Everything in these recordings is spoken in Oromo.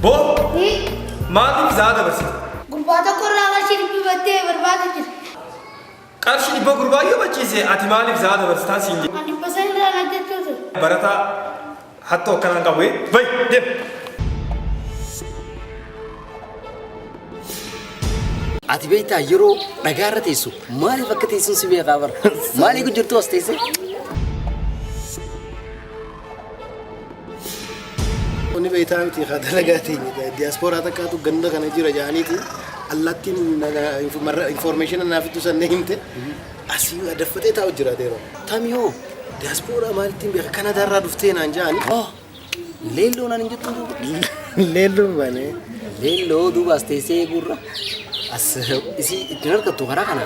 Boo! Maaliif za'a dabarsita? Gurbaa tokko irraa qarshii dhibbi battee barbaada jira. Qarshii dhibba gurbaa yoo bachiise ati maaliif za'a dabarsitaa siin jedhe. Ani dhibba san irraa hojjechuu ture. Barataa hattoo akkanaan qabu ee bayi deem. Ati beektaa yeroo dhagaa irra teessu maaliif akka teessuun si beekaa bara. Maaliif jirtu as teesse? Inni beektaa miti haa dalagaa teenya diyaaspooraa takkaatu ganda kana jira jedhaniiti allattiin infoormeeshina naaf ittu sanne himte asii daffatee taa'u jira adeero. Tami hoo? Diyaaspooraa maalittiin beeka Kanadaarraa dhuftee naan jedhani. Oh, leelloo naan hin jettu duuba. Leelloon baanee. Leelloo duuba as teessee eeguurra as isii ittiin argattu karaa kana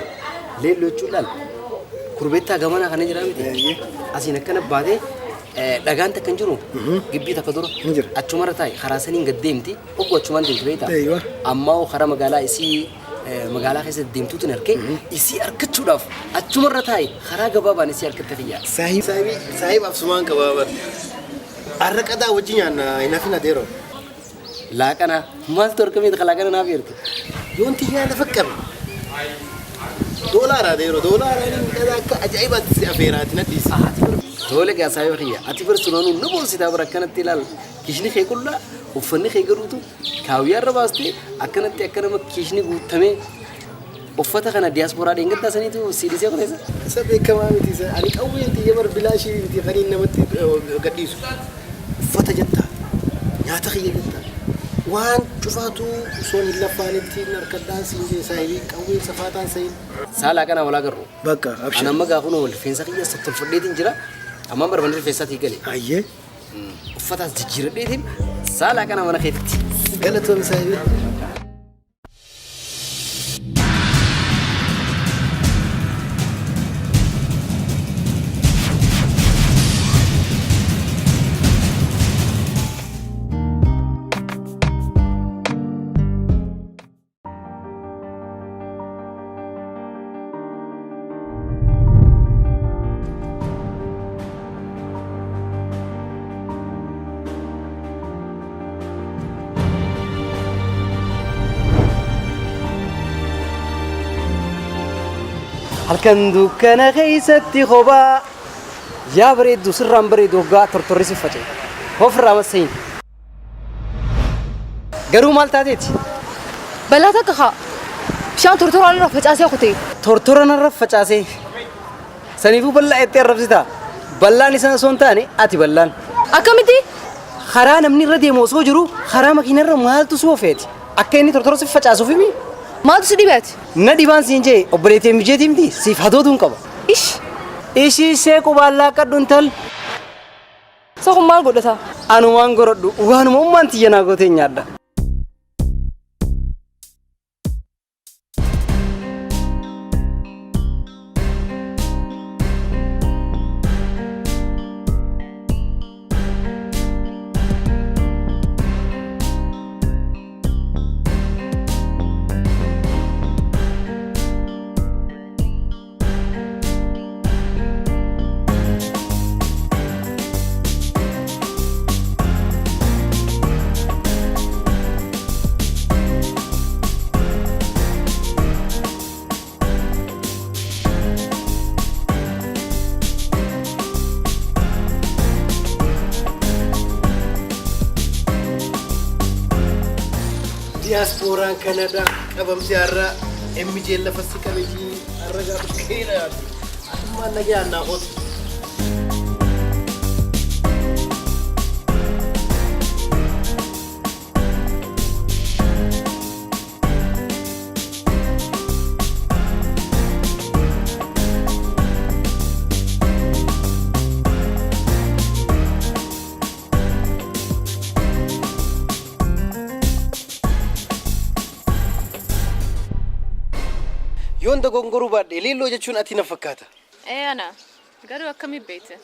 leelloo jechuun laal kurbeettaa gamanaa kana jira miti. Asiin akkana baatee dhagaan takka hin jiru gibbii takka dura Ni jira. achumarra taa'i karaa saniin gad deemti oggu achumaan deemti beektaa. Eeywa. Ammaa hoo karaa magaalaa isii magaalaa keessa deemtuutu hin argee isii argachuudhaaf achumarra taa'i karaa gabaabaan isii argatte kiyya. Saahib saahib absumaan qabaa bar. Arra qadaa wajji nyaanna hin hafin adeero. Laaqana maaltu argamee laaqana naaf erge. Yoon xiyyaa lafa qabe. Doolaara adeero doolaara inni qadaa akka ajaa'ibaatti si afeeraati na dhiisi. Tole gaa saayiba kiyya ati bar sunaanuu na boonsitaa bara akkanatti ilaal kiishni kee qullaa uffanni kee garuutu kaawwiyaa irra baastee akkanatti akka nama kiishni guutamee uffata kana diyaasporaa dheengaddaa saniitu si dhisee kuteessa. Isa beekamaa miti isa ani qawween xiyya bar bilaashii miti kan inni namatti gadhiisu. Uffata jettaa nyaata kiyya jettaa waan cufaatu osoo hin laffaanitti harkadhaan siin jee saahibii qawween safaataan sahin. Saalaa kana walaa garuu. Bakka Ani amma gaafa nu rifeensa kiyya tolfadheetiin jira ammaan barbaanne rifeensaatii gale. Ayyee. Uffataas jijjiiradheetiin saalaa kana mana keetitti. Galatoon saahibii. Halkan dukkana keessatti kophaa yaa bareeddu sirraan bareedu hoggaa tortorri si faca'e. Ofirraa masseen. Garuu maal taateeti? Balaa takka kaa. Bishaan tortoraan irra facaasee kutee. Tortora narra facaasee. Saniifuu bal'aa itti arrabsita. Ballaan isaa osoo hin taane ati ballaan. Akkamitti? Karaa namni irra deemu osoo jiru karaa makiinarra maaltu si oofeeti? Akka inni tortora si facaasuuf himi? Maaltu si dhibeeti? Na dhibaan siin jee obboleettii mijeetii miti siif hadootuun qaba. Ish. Ishii ishee qubaan laaqqadhu intal. Isa kun maal godhata? Anumaan gorodhu waanuma ummaan tiyya naa gootee nyaadha. Diyaaspooraan Kanadaa qabamtee har'a MJ lafa si qabeetii har'a gaafa keera yaaddu. Atummaan nagayaan naa kootu. Yoon dogongoruu baadhe leelloo jechuun ati na fakkaata. Ee ana garuu akkamitti beekte?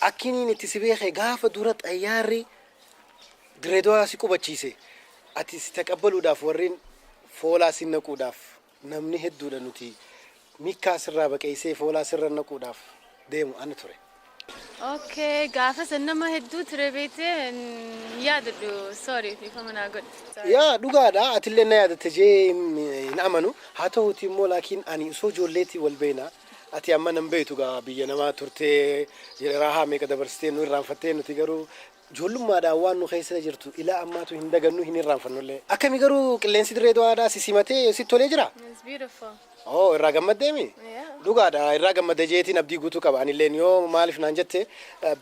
Akkiniin itti si beeke gaafa dura xayyaarri Direedowaa si qubachiise ati si taqabbaluudhaaf warreen foolaa si naquudhaaf namni hedduudha nuti mikkaa sirraa baqeessee foolaa sirra naquudhaaf deemu ana ture. Okay, gaafa san nama hedduu ture beektee hin yaadadhu. Sorry, dhiifama naa godhi. Yaa, dhugaadha, atillee na yaadatte jee hin amanu. Haa ta'uuti immoo laakiin ani osoo ijoolleetii wal beekna. Ati amma nan beektu gaa, biyya namaa turtee raahaa meeqa dabarsitee nu irraanfattee, nuti garuu ijoollummaadhaan waan nu keessa jirtu ilaa ammaatu hin dagannu, hin irraanfannullee. Akkami garuu qilleensi dirree Dawaadhaa si simatee si tolee jira? It's beautiful. Oh, irraa gammaddeemi? Yeah. Dhugaadha, irraa gammadde jeetiin abdii guutuu qaba. Anilleen yoo maaliif naan jette,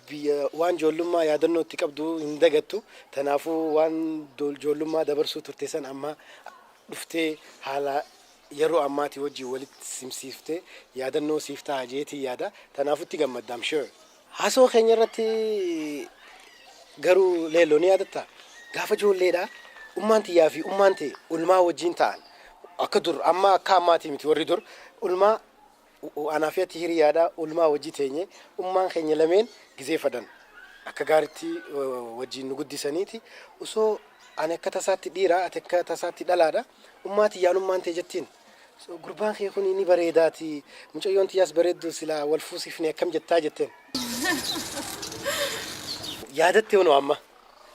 biyya waan ijoollummaa yaadannoo itti qabdu hin dagattu. Kanaafuu waan ijoollummaa dabarsuu turte san amma dhuftee haala yeroo ammaatii wajjin walitti simsiiftee yaadannoo siif ta'a jeetii yaada. Kanaafuu itti gammadda, I'm sure. Haasoo keenya irratti garuu leelloo ni yaadatta? Gaafa ijoolleedha ummaan tiyyaa fi ummaan ta'e ulmaa wajjin ta'an, akka dur amma akka ammaatii miti, warri dur ulmaa anaa fi ati hiriyaadha, ulmaa wajji teenye ummaan keenya lameen gizee fadan akka gaaritti wajjin nu guddisaniiti, osoo ani akka tasaatti dhiira, ati akka tasaatti dhalaadha, ummaa tiyyaan ummaan ta'e jettiin. So, gurbaan kee kun ni bareedaati, mucayyoon tiyyaas bareeddu, silaa wal fuusifne akkam jettaa jetteen. Yaadatte hunoo amma.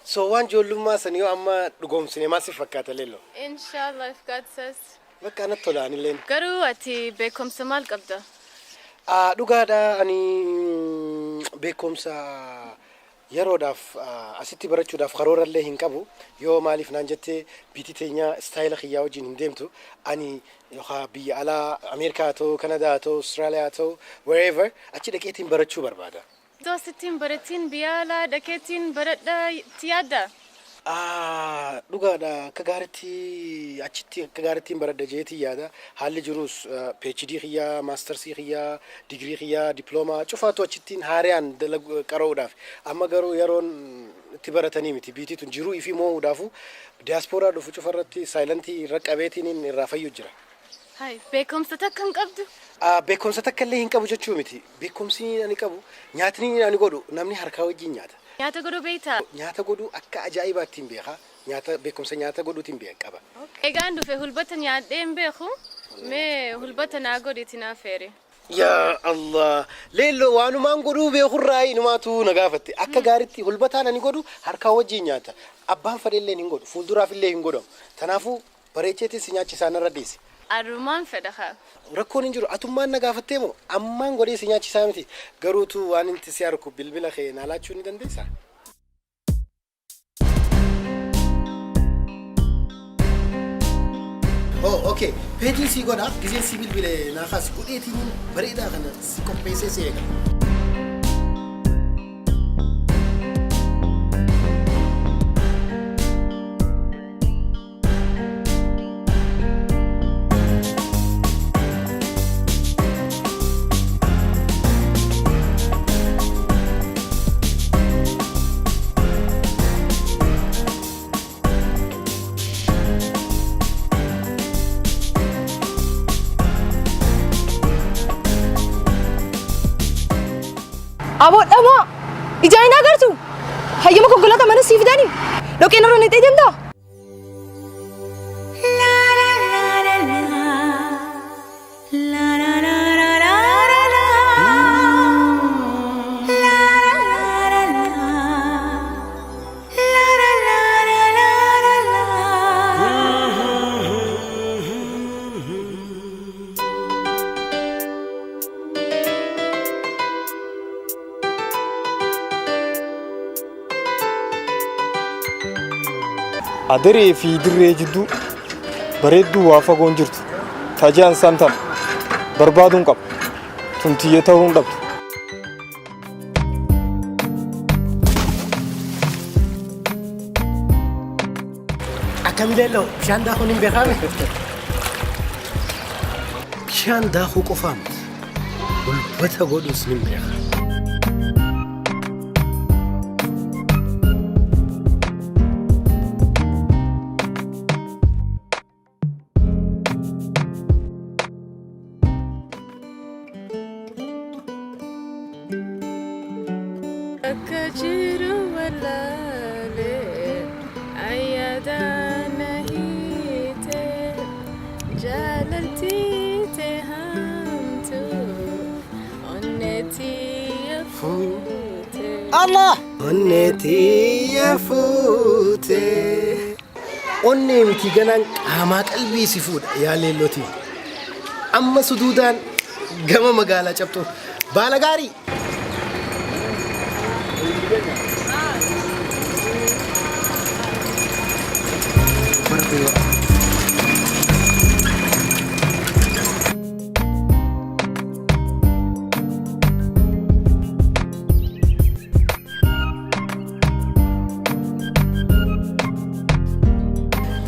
So waan ijoollummaa san yoo amma dhugoomsine maal si fakkaata, leelloo? Inshallah, if God says. Bakka anatti tola anilleen. Garuu ati beekumsa maal qabda? Ah, dhugaadha, ani beekumsa yeroodhaaf asitti barachuudhaaf karoorallee hin qabu. Yoo maaliif naan jette, biyyi teenya style kiyyaa wajjin hin deemtu. Ani yookaan biyya alaa, Ameerikaa haa ta'u, Kanadaa haa ta'u, Austraaliyaa haa ta'u, wherever achi dhaqeetiin barachuu barbaada. Iddoo asittiin baratiin biyya alaa dhaqeetiin baradha itti yaadda? Ah, dhugaadha, akka gaariitti achitti akka gaariitti baradha jeetii yaada. Haalli jirus PhD kiyyaa, maastarsii kiyyaa, digirii kiyyaa, diploomaa cufaatu achittiin haariyaan dalagu qara'uudhaaf. Amma garuu yeroon itti baratanii miti, biitii tun jiruu ifii moo'uudhaafu diyaaspooraa dhufu cufarratti saayilantii irra qabeetiin irraa fayyu jira. Hai, beekumsa takka hin qabdu? Ah, beekumsa takka illee hin qabu jechuu miti. Beekumsi ani qabu, nyaatni ani godhu namni harkaa wajjin nyaata. Nyaata godhuu beektaa? Nyaata godhuu akka ajaa'ibaatti hin beeka. Nyaata, beekumsa nyaata godhuutiin beeka qaba. Egaan dhufe hulbata nyaadhee hin beeku. Mee hulbata naa godhiti naa feere. Yaa Allah! Leelloo, waanumaan godhuu beekurraa inumaatu na gaafatte. Akka gaariitti hulbataan ani godhu harkaa wajjin nyaata. Abbaan fedhellee hin godhu. Fuulduraaf illee hin godhamu. Kanaafuu bareecheetiin si nyaachisaa, narra dhiisi. Arumaan fedha haa. Rakkoon hin jiru. Atummaan na gaafattee moo? Ammaan godhee si nyaachisaa miti. Garuutu waan inti si arku bilbila kee naa laachuu ni dandeessaa? Oh, okay. Peejiin sii godha. Gizeen si bilbile naa kaasi, godheetiin bareedaa kana si qopheessee si eega. Aboo dhamaa, ijaan hin agartu. Hayyama konkolaataa mana sii fidanii dhoqeen irra nixee deemtaa. Adaree fi dirree jidduu bareedduu waa fagoon jirtu tajaan san tana barbaaduun qaba. Tun tiyya ta'uu hin dhabdu. Akkami leelloo, bishaan daakuun hin beekame? Bishaan daakuu qofaa miti. Hulbata godhuus ni beeka. Akka jiru wallaalee ayyaadaan na hiite, jaalaltii ta'e hamtu onneetii fuute. Allah! Onnee tiyya fuute. Onnee miti ganaan qaamaa qalbii si fuudha yaa leellotii. Amma suduudaan gama magaalaa cabxuu. Baala gaarii!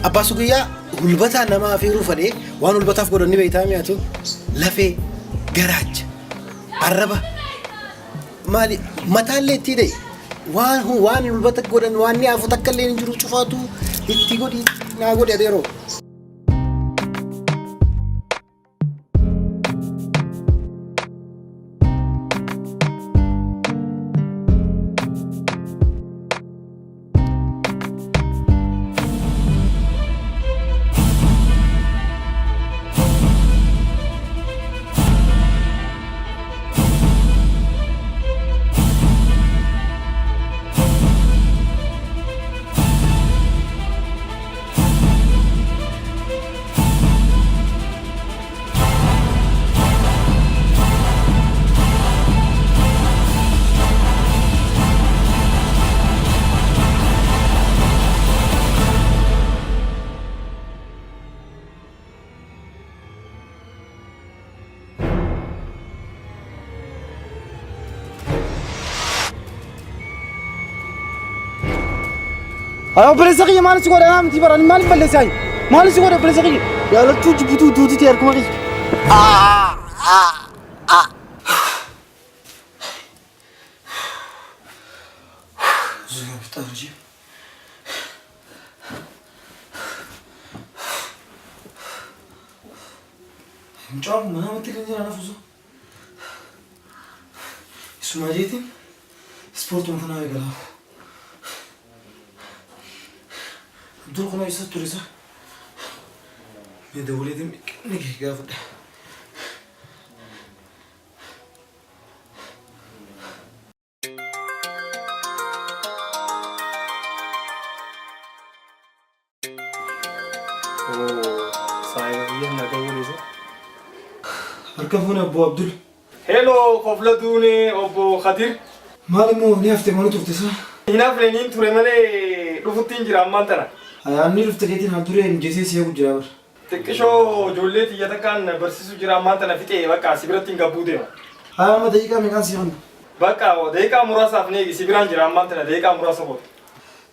Abbaa Sugiyyaa hulbataa nama afeeruu fadhee waan hulbataaf godhan ni beektaa mi'atu lafee garaacha arraba maali mataallee itti hidhe waan waan hulbata godhan waan ni hafu takka illee hin jiru cufaatu itti godhi naa godhi adeeroo. Haa obboleessa kiyya maal si godha miti bara ani maaliif balleessaa maal si godha obboleessa kiyya jaalattuu jibbituu duuti ta'e harkuma kiyya. Mucaan kun manamatti kan jira nafuusa. Isumaa jeetiin ispoortuma tanaa eegalaa. Abdul kun eessa ture isa? Mee dawwaleetiin ni gaafadha. Saayiba biyya na dawwaleessa. Harka fuune obbo Abdul. Hello kofla duune obbo Khadir. Maal immoo ni hafte mana turte sa? Hin hafne niin ture malee dhufuttiin jira ammaan tana. Hayaanni dhufte keetiin haa duree mijeessee si eegu jira bar. Xiqqishoo ijoollee tiyya takkaan barsiisu jira ammaan tana fixee bakka si biratti hin gabbuu deema. Haa amma daqiiqaa meeqaan si kenna? Bakka daqiiqaa muraasaaf ni eegi si biraan jira ammaan tana daqiiqaa muraasa booda.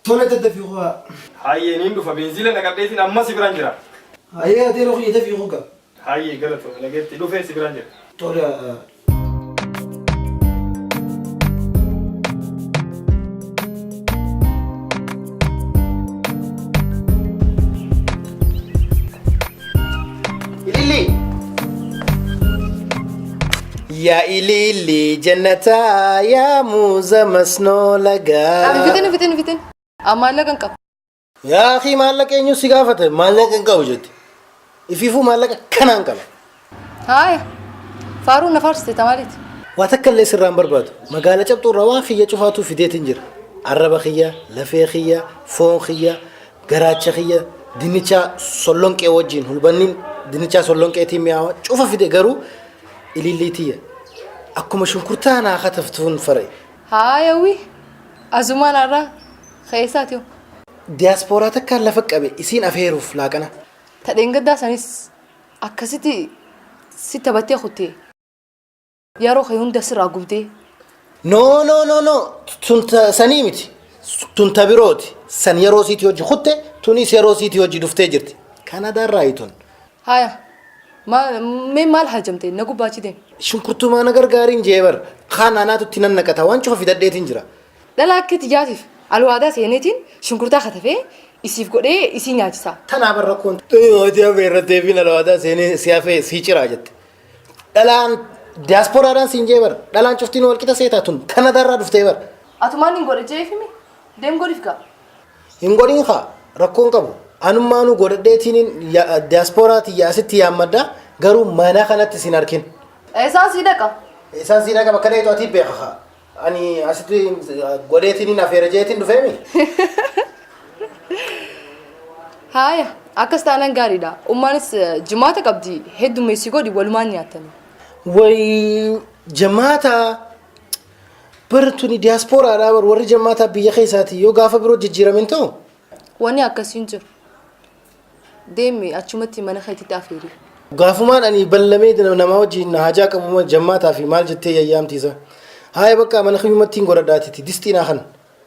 Tole daddafii koo. Hayyee niin dhufa beenziila naqadheetiin amma si biraan jira. Hayyee adeeroo kiyya dafii koo gaa. Hayyee galatoomi nageetti dhufee si biraan jira. Tole. Ililli. Yaa ililli jannataa yaa muuza masnoo lagaa. Fitin fitin fitin. Maallaqa hin qabu. Yaa akii maallaqa eenyu si gaafate maallaqa hin qabu jetti. Ifiifuu maallaqa kanaan qaba. Haaya. Faaruu na faarsite tamaaliiti. Waa takka illee sirraan barbaadu. Magaala cabxuu irraa waan kiyya cufaatu fideetiin jira. Arraba kiyya, lafee kiyya, foon kiyya, garaacha kiyya, dinnichaa sollonqee wajjin hulbanniin dinnichaa sollonqeetiin mi'aawa cufa fide garuu ilillii tiyya. Akkuma shunkurtaa naa kataftuun fare. Haayawwi. Azumaan har'aa keessaati hoo. Diyaaspooraa takkaan lafa qabe isiin afeeruuf laaqana. Tadheen gaddaa sanis akkasitti si taphattee kuttee. Yeroo kee hunda sirraa gubdee. No no no no tun ta sanii miti tun ta birooti san yeroo siiti hojii kutte tunis yeroo siiti hojii dhuftee jirti Kanaadaa irraa tun. Haaya. Maal mee maal hajamte na gubbaachi deem. Shunkurtumaa na gargaariin jee bar kaan anaatu itti nan naqata waan cufa fidadheetiin jira. Dhala akka tiyyaatiif alwaadaa seeneetiin shunkurtaa katafee isiif godhee isii nyaachisa. Tanaa bar rakkoon hojii hafee irratti eebiin alwaadaa seenee si hafee si ciraa jette. Dhalaan diyaasporaadhaan siin jee bar dhalaan cuftiin wal qixa seetaa tun Kanadaarraa dhuftee bar. Atumaan hin godhe jeefimi deem godhiif gaa. Hin godhin kaa rakkoon qabu. Anummaanuu godhadheetiin diyaasporaa tiyya asitti yaammadha garuu mana kanatti sin arkin. Eessaan sii dhaqa? Eessaan sii dhaqa bakka dheetu ati beeka kaa. Ani asitti godheetiin afeera jeetiin dhufeemi. Haaya akkas taanaan gaariidha. Ummaanis jimaata qabdi heddummeessi godhi walumaan nyaatani. Way jamaata bar tuni diyaaspooraadhaa bar warri jamaataa biyya keessaati yoo gaafa biroo jijjiiramin ta'u. Wanni akkasii hin jiru. Deemi achumatti mana keetitti afeeri. Gaafumaan ani ballamee namaa wajjin hajaa qabu jammaataa fi maal jettee yayyaamtiisa. Haaya bakka mana kiyyumatti hin godhadhaatiti distii naa kan.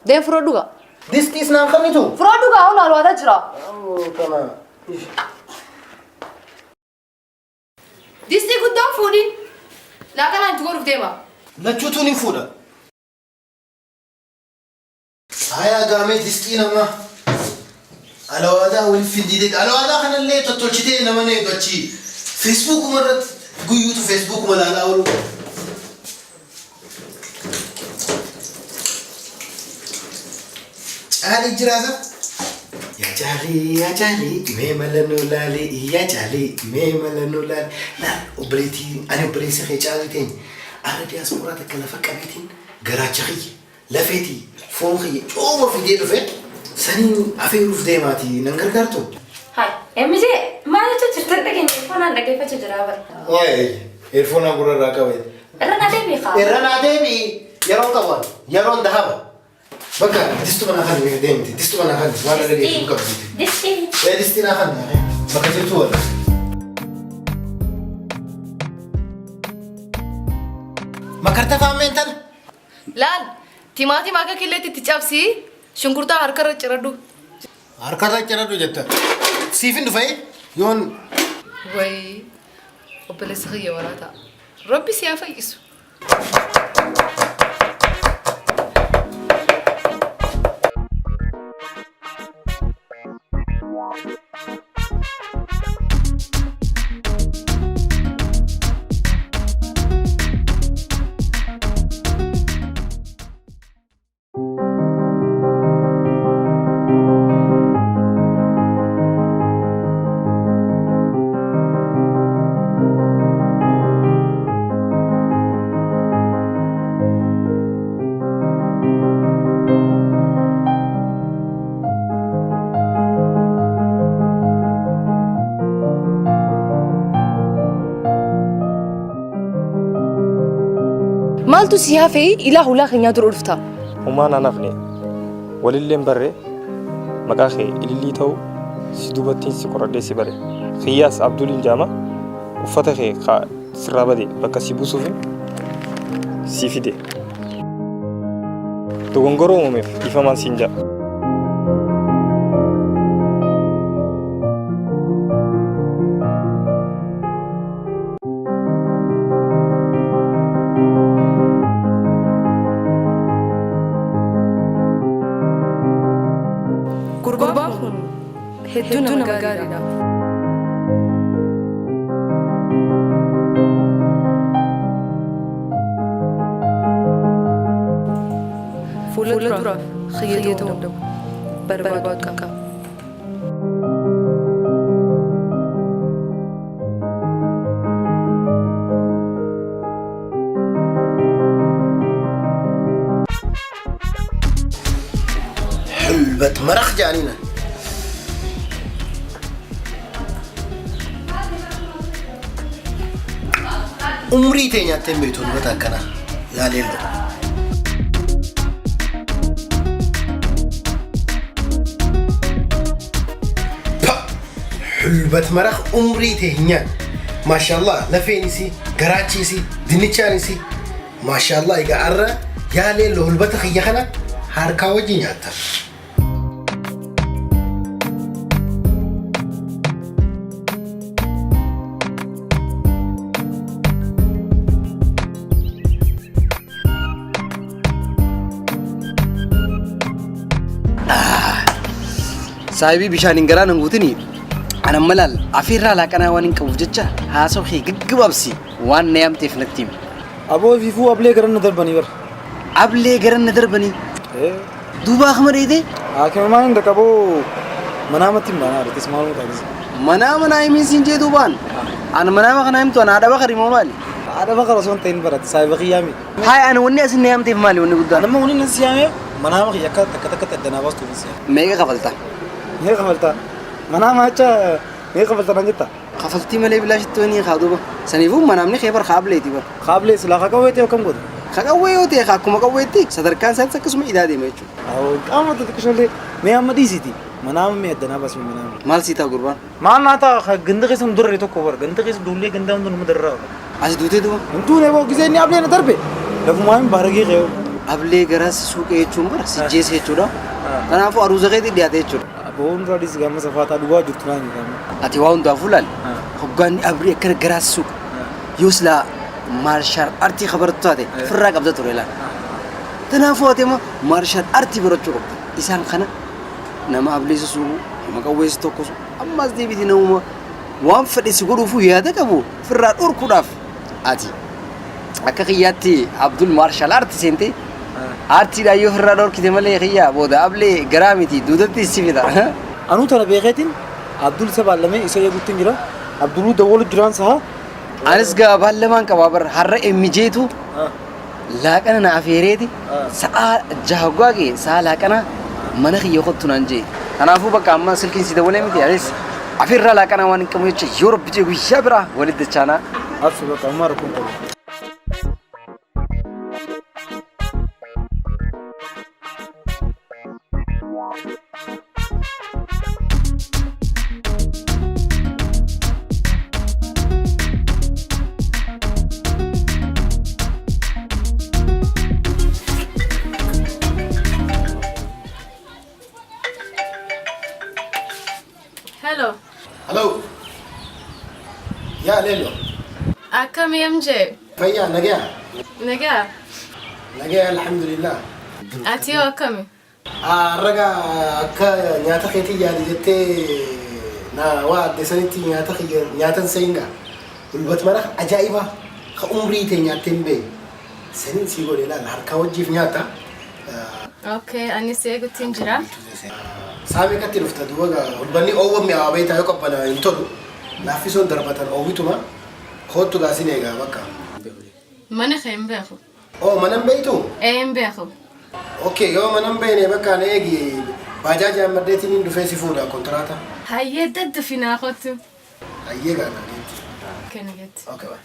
Deem furoo dhugaa. Distiis naan kannitu. Furoo dhugaa hun alwaataa jira. Kana. Distii guddaan fuudhin. Laaqanaan itti godhuuf deema. Lachuutuun hin fuudha. Haaya gaamee distii namaa. Alawaadaa wal findiidee alawaadaa kanallee tottolchitee nama na eegu achi feesbuukuma irratti guyyuutu feesbuukuma ilaalaa oolu. Caalii jiraata. Yaa caalii yaa caalii mee mala nuu laalii yaa caalii mee mala nuu laalii laal obboleettii ani obboleessa kee caalii ta'een arra diyaaspooraa takka lafa qabeetiin garaacha kiyya lafeetii foon kiyya cooba fidee dhufe saniin afeeruuf deemaati nan gargaartu. Hai, MJ, maal jechuu jirtan dhageenya earphone dhaggeeffachaa jira bara. Waa'ee earphone gurra irraa qabee. Irra naa deebi'i kaa. Irra naa deebi'i yeroon qaban yeroon dahaba. Bakka distuma naa kan deemti distuma naa kan waan dhaggeessu qabdi. Distii. Ee distii naa kan bakka jirtu wala. Makarta faameen tana. Laal timaatima akka killeetti itti cabsii shunkurtaa harkarra ciradhu. Harkarra ciradhu jetta. Siif hin dhufee yoon Wayi obboleessa kiyya waraataa. Rabbi si haa fayyisu. Maaltu si hafee ilaa hulaa keenyaa dura dhufta? Homaa naan hafne walilleen barree maqaa kee ilillii ta'u si dubattiin si qoradhee si bare. Kiyyaas Abduliin jaama uffata kee ka sirraa bade bakka si buusuufin si fide. Dogongora uumameef dhiifamaan siin ja'a. Gurbaan kun hedduu nama gaariidha. Fuula duraaf kiyya ta'uu danda'u barbaadu qaba. حلبة مرخ جانينا. Umrii tee nyaattee hin beektu hulbata akkanaa yaa leelloo. Hulbat maraq umrii tee hin nyaanne. Maashaallah lafeen isii, garaachi isii, dinnichaan isii. Maashaallah egaa har'a yaa leelloo hulbata kiyya kana harkaa wajjin nyaatta. Saahibii bishaan hin garaan hin guutini. Ana malaal afeerraa laaqanaa waan hin qabuuf jecha haasawu kee gaggabaabsi waan na yaamteef natti himi. Aboo fiifuu ablee gara na darbanii bara. Ablee gara na darbanii. Duuba akkuma dheedee Haakima maal hin dhaqaboo manaamatti hin baanaa argis maaluma taasisa. Manaa manaa himiin siin jee duubaan. Ana manaama kana himtu ana haadha bakari moo maali? Haadha bakara osoo hin ta'in barate saahiba kiyyaa miti. Haaya ana wanni asin na yaamteef maali wanni guddaan? Nama waliin si yaamee manaama kiyya akka takka takkatti addanaa baastuuf si yaame. Meeqa kafalta? Meeqa kafalta? Manaama jecha meeqa kafalta naan jetta? Kafaltii malee bilaashitti wani haa duuba. Saniifuu manaamni kee bar kaableeti bar. Kaablee silaa ka qawwee ta'e akkam goota? Ka qawwee yoo ta'e akkuma qawweetti sadarkaan isaatti akkasuma idaa deema jechuudha. Qaama xixiqqishoollee mee amma dhiisiiti. Manaama mee addanaa baasuu manaama. Maal sii ta'a gurbaan? Maal naa ta'a ganda keessa nu darare tokko bar ganda keessa duullee ganda hunda nu darraa. As duutee duuba? Hin duune boo gisee inni ablee na darbe. Lafumaa hin baaragee qe'oo. Ablee garaa si suuqee jechuun bara si jeese jechuudha. Kanaafuu aruuza keetii dhiyaate jechuudha. Boon duraa dhiisi gaama safaataa dhugaa jirtu naan jedhama. Ati waa hundaafuu laal. Hoggaanni abrii akkana garaa si suuqa. Yoo silaa maarshaal artii kabarattu taate ofirraa qabda ture laal. Kanaafuu ati amma maarshaal artii barachuu qabda. Isaan kana nama ablee si suuqu, nama qawwee si tokkosu, ammas deebiiti namuma waan fedhe si godhuufuu yaada qabu ofirraa dhorkuudhaaf ati akka kiyyaatti Abdul maarshaal artii seentee aartiidhaan yoo ofirraa dhorkite malee kiyyaa booda ablee garaa miti duudatti si fida. Anuu tana beekeetiin Abdul isa baallamee isa eeguutti jira. Abduluu dawwalu jiraan saha. Anis gaa baallamaan qabaa bar har'a emmijeetu laaqana na afeereeti sa'aa jaha gwaage sa'a laaqana mana kiyya kottu naan jee. Kanaafuu bakka amma silkiin si dawwalee miti anis afeerraa laaqana waan hin qabu jecha yoo rabbi jee guyyaa biraa walitti dachaanaa. Absu bakka amma rakkoon qabu. Hello. Hello. Yaa Leelo. Akkami MJ? Fayyaa nagaa. Nagaa. Nagaa alhamdulillah. Ati hoo akkami? Har'a akka nyaata keetii yaadi jettee na waa adde sanitti nyaata kiyya nyaatan seengaa. Hulbat mara ajaa'iba ka umrii ta'e nyaattee hin beekne. Saniin sii godhe ilaala harkaa wajjiif nyaata. Okay, anis eeguttiin jira. Saamii katti dhufta duuba gaa hulbanni oowwa mi'aawaa beektaa yoo qabbana hin tolu. Laaffisoon darbatan oowwituma koottu gaa sin eegaa bakka. Mana kee hin beeku. Oo mana hin beektu? Ee hin beeku. Okay yoo mana hin beekne bakka na eegi baajaaji ammaddeetiin hin dhufee si fuudha kontiraata. Hayyee daddafi naa kottu. Hayyee gaa na geetti. Okay, na geetti. Okay bye.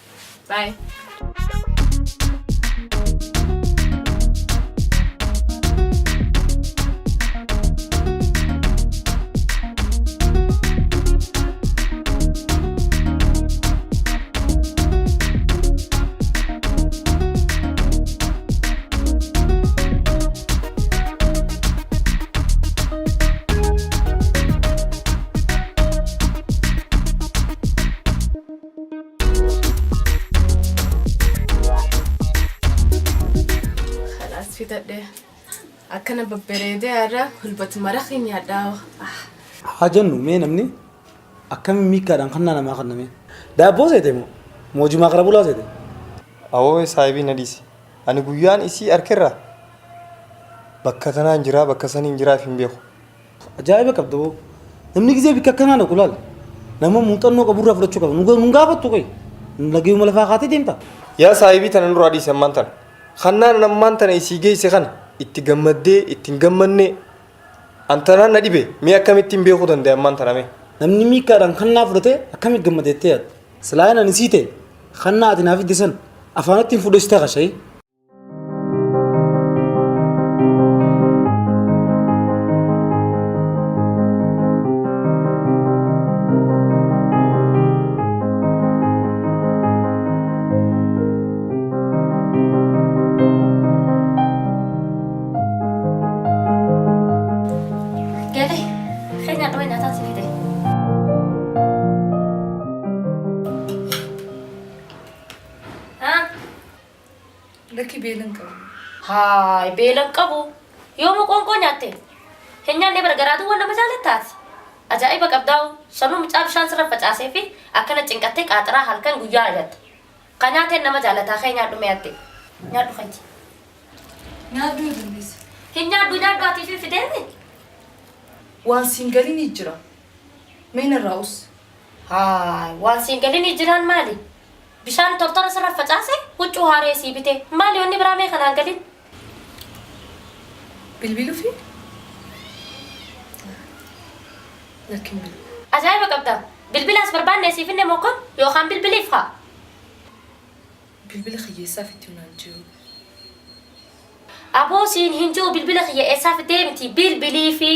Bye. Khalaas fixadhe. Akkana babbareedee har'a hulbatu maraqii nyaadhaa. Haa jennu mee namni akkamiin miikkaadhaan kannaa namaa kanname? Daabboo seete moo? Moojumaa kara bulaa seete? Awoo saahibii na dhiisi. Ani guyyaan isii arkerra bakka tanaan jiraa bakka saniin jiraaf hin beeku. Ajaa'iba qabda boo. Namni gizee bikka akkanaa dhaqu laal. Nama muuxannoo qaburraa fudhachuu qaba. Nu gaafattu qoy. Nagayuma lafaa kaatee deemta. Yaa saahibii tana nurraa dhiisi ammaan tana. Kannaan ammaan tana isii geesse kana itti gammaddee itti hin gammannee an tanaan na dhibe mee akkamittiin beekuu danda'e ammaan tana mee. Namni miikkaadhaan kannaa fudhatee akkamitti gammadeettee yaadda? Silaa ani sii ta'e kannaa ati naaf fidde san afaanatti hin fudhu si ta'a shayii. Galee, keenya qabee nyaataan si fide. Haa? Lakki beelan qabu. Haay, beelan qabu. Yoomuu qoonqoo nyaatte? Hin nyaanne bara garaatu waan nama jaalattaati. Ajaa'iba qabdaa'u. Sanuu mucaa bishaan sirra facaasee fi akkana cinqattee qaaxiraa halkan guyyaa argatte. Ka nyaateen nama jaalataa kee nyaadhu mee atte. Nyaadhu kayti. Nyaadhu yoo dandeesse. Hin nyaadhu nyaadhu ati fi fideemi. Waan siin galinii jira. Mee narraa us. Haay, waan siin galinii jiraan maali? Bishaan tortora sirra facaase huccuu haaree sii bite. Maali wanni biraa mee kanaan galin? Bilbiluufi? Lakki hin bilbilu. Ajaa'iba qabda. Bilbilaas barbaanne siif hinne moo akkam? Yookaan bilbiliif kaa? Bilbila kiyya eessaa fidde naan jiru. Aboo siin hin ji'u bilbila kiyya eessaa fiddee miti bilbiliifi.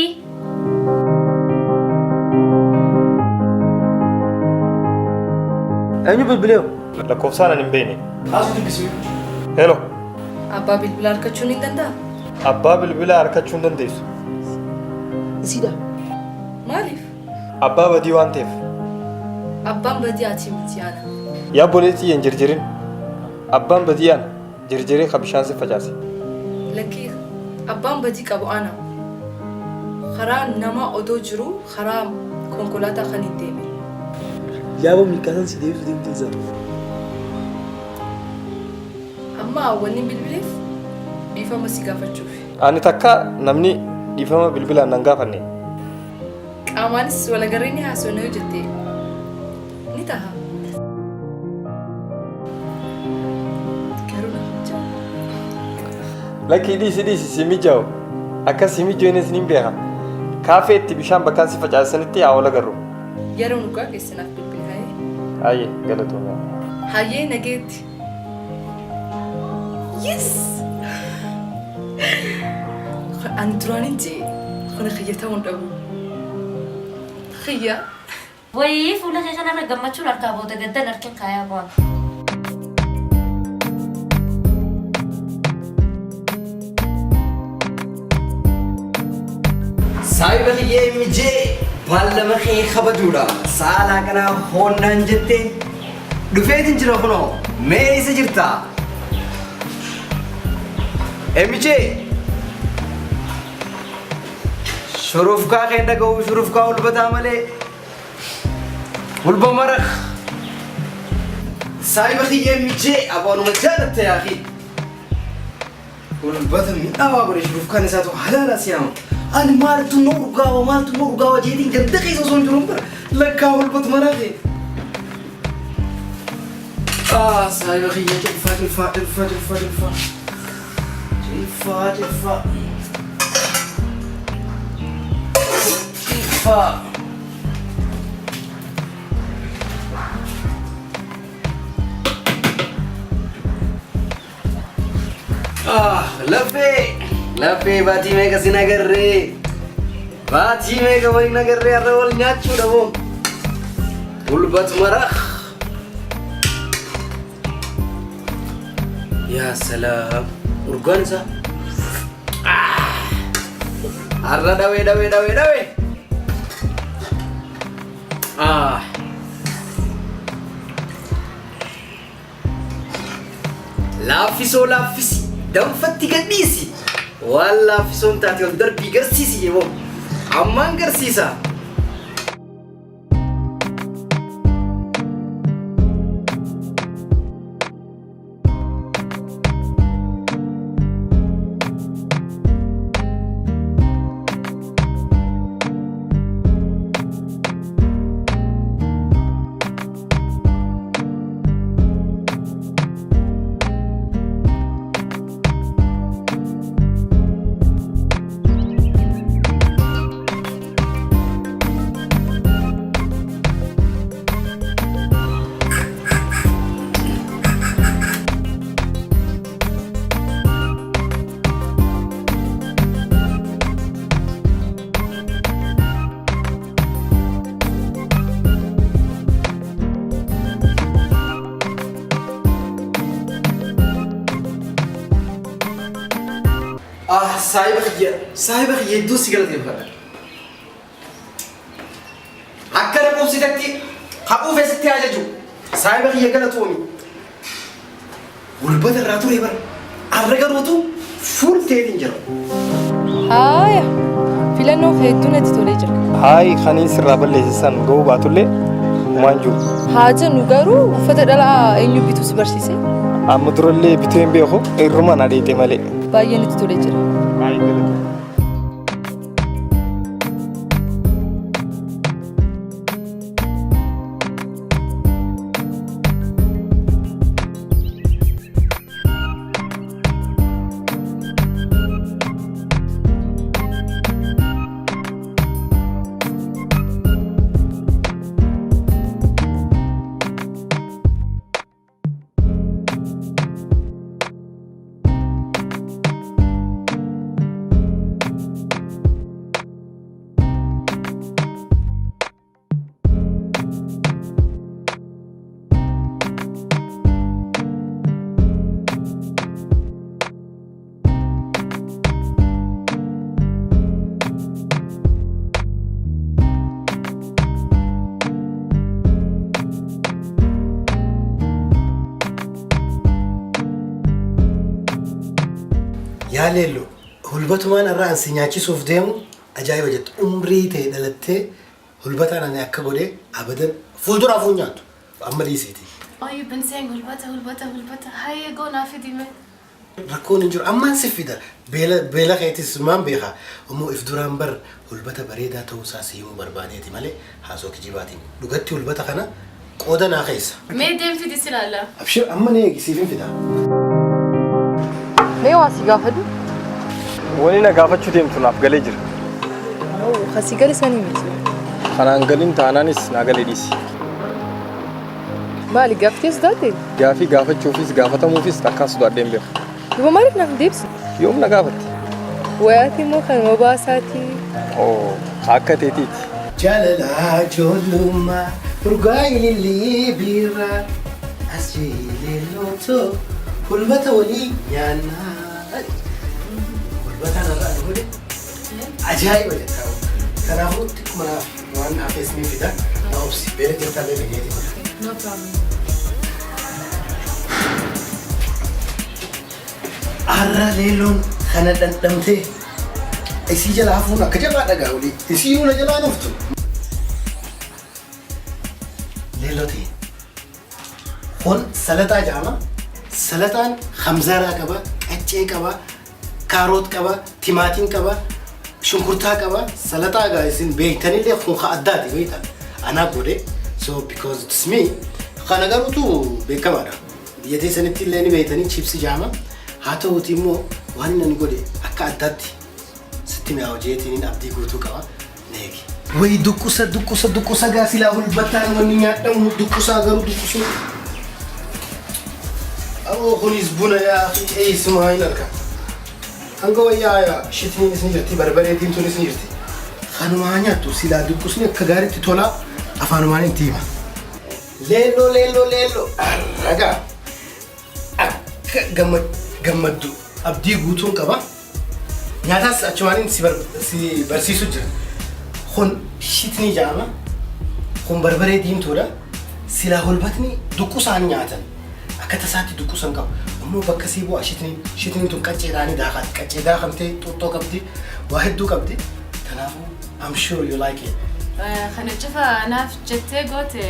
Eenyu bilbilee? Lakkoofsaan ani hin beekne. Kaasuu dubbisuu. Hello. Abbaa bilbilaa argachuun hin danda'a? Abbaa bilbilaa argachuu hin dandeessu. Isiidha. Maaliif? Abbaa badii waan ta'eef. Abbaan badii ati miti ana. Yaa obboleettii hin jirjirin. Abbaan badii ana. Jirjiree ka bishaan si facaase. Lakkii abbaan badii qabu ana. Karaa nama odoo jiru karaa konkolaataa kan hin deemin. Yaaba miikaasan si deebisuu deemte isaa. Amma wanni bilbileef dhiifama si gaafachuuf. Ani takka namni dhiifama bilbilaan nan gaafanne. Qaamaanis walagarree ni haasofna yoo jette ni taha. Garuu na mijaa'u. Lakkii dhiisi dhiisi si mijaa'u. Akka si mijoines nin beeka. Kaafee itti bishaan bakkaan si facaasanitti haa wal agarru. Yeroo dhugaa keessa naaf bilbili hayyee. Hayyee galatoomi. Hayyee nageetti. Yes! Ani duraanin jee kun kiyya ta'uu hin dhabu. Kiyya. Wayii fuula kee kanarra gammachuun harkaa booda gaddan harkin kaayaa bu'an. Saayiba kiyyee mijee baallama kee kabajuudha. Saalaa kanaa hoonnaan jettee dhufeetin jira kunoo mee eessa jirta? Emijee shurufkaa kee dhaga'u shurufkaa hulbataa malee hulba maraq. Saayiba kiyyee mijee abaanuma jaalatte yaakii. Hulbata mi'aawaa godhe shurufkaan isaatu halaala siyaama. Ani maaltu na urgaawa maaltu na urgaawa jeetiin ganda keessa osoo hin jiruun bara lakkaa hulbatu maraaqe. Ah, saayiba kiyya cilfaa cilfaa cilfaa cilfaa cilfaa. Cilfaa cilfaa. Cilfaa. Ah, lafee lafee baatii meeqa sin agarree baatii meeqa waliin agarree har'a wal nyaachuudha moo hulbat maraq yaa salaam urgaan isaa Ah, har'a dhawee dhawee dhawee dhawee ah Laaffisoo laaffisi, danfatti gadhiisi. Waan laaffisoon taate ol darbii garsiisi yeboo. Ammaan garsiisa. Ah, saahiba kiyya, saahiba kiyya hedduu si galateeffadha. Akka na quubsitetti haquu feesitti ajaju. Saahiba kiyya galatoomi. Gulbata irraa ture bara. Arra garuutu fuul ta'eetiin jira. Haaya. Filannoo kee hedduu natti tolee jira. Haayi kaniin sirraa balleesse san ga'uu baatullee humaan jiru. Haa jennu garuu uffata dhalaa eenyu bituu si barsiise? Amma durallee bitee hin beeku irruma na dheexe malee. Baay'ee natti tolee jira. Baay'ee galatoomi. Yaa Leelloo, hulbatumaan irraa an si nyaachisuuf deemu ajaa'iba jettu. Umrii ta'e dhalattee hulbataan ani akka godhe abadan fuulduraaf hin nyaattu. Amma dhiisiiti. Oh, you've been saying hulbata, hulbata, hulbata. Hayyee, go naa fidi mee. Rakkoon hin jiru. Ammaan si fida. Beela beela keetis maan beeka. Ammoo if duraan bar hulbata bareedaa ta'uusaa si himuu barbaadeeti malee haasoo kijibaatiin. Dhugatti hulbata kana qooda naa keessa. Mee deem fidi si ilaalla. Abshir, amma ni eegi, siif hin fida. Mee waa si gaafadhu? Wani na gaafachuu deemtu naaf galee jira. Kasii gale sanii miti. Kanaan galin taanaanis naa galee dhiisi. Maali, gaaftee sodaate? Gaafii gaafachuufis gaafatamuufis takkaan sodaadhee hin beeku. Duba maaliif naaf hin deebisu? Yoom na gaafatte? Wayaati immoo kanuma baasaati. Oo, akka teetiiti. Jaalala ijoollummaa urgaa ilillii biirraa as leellooto hulbata walii nyaannaa. Hulbataan irraa ani godhe ajaa'iba jettaa. Kanaafuu xiqquma naaf waan hafes ni fida. Na obsi, beela jirtallee fedheeti godha. No problem. Arra Leelloon kana dhandhamtee isii jala hafuun akka jabaa dhagaa olii. Isii na jalaa nuftu. Leelloo ta'e. Kun salaxaa jedhama. Salaxaan hamzaraa qaba, qaccee qaba, kaaroot qaba, timaatiin qaba, shunkurtaa qaba. Salaxaa egaa isin beektanillee kun ka addaati, beektaa. Anaa godhe. So because it's me. Kana garuutu beekamaadha. Biyya teessanitti illee ni beektanii, chipsi jedhama. Haa ta'uuti immoo waan inni ani godhe akka addaatti sitti mi'aawu jeetiin abdii guutuu qaba. Neegi. Wayi duqqusa, duqqusa, duqqusa gaa, silaa hulbataan wanni nyaadhamu duqqusaa, garuu duqqisuu. Aboo, kunis buna yaa eessumaa hin arga. Hanga wayyaa yaa shitniinis ni jirti, barbaree diimtuunis ni jirti. Kanumaa nyaattu, silaa duqqusni akka gaariitti tolaa, afaanumaan itti hima. Leelloo, Leelloo, Leelloo, ragaa akka gammaddu abdii guutuun qaba. Nyaataas achumaaniin si barsiisu jira. Kun shitnii jedhama. Kun barbaree diimtuudha. Silaa hulbatni duqqusaan nyaatan. Akka tasaatti duqqusan qabu. Ammoo bakka sii bu'a shitniin. Shitniin tun qacceedhaanii daakaati. Qaccee daakamtee xuuxxoo qabdi. Waa hedduu qabdi. Kanaafuu I'm sure you like it. Kana cufa naaf jettee goote.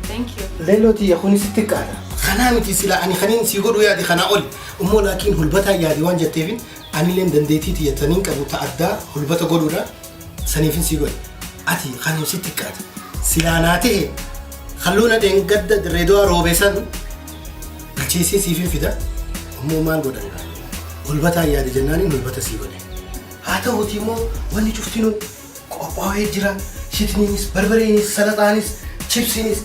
Thank you. Leelloo tiyya, kunis xiqqaadha. Kanaa miti, sila ani kaniin sii godhuu yaade kanaa oli. Immoo laakiin hulbataa yaade waan jetteefin anilleen dandeettii tiyyataniin qabu ta addaa hulbata godhuudha, saniifin sii godhe. Ati kan si xiqqaate. Silaa naa ta'e halluu na dheengadda Dirreedawaa roobe san bilcheessee siifin fida. Immoo maal godhan gaa? Hulbataa yaade jennaaniin hulbata sii godhe. Haa ta'uuti immoo wanni cuftinuu qophaa'ee jira. Shitniinis, barbareenis, salaxaanis, chipsiinis,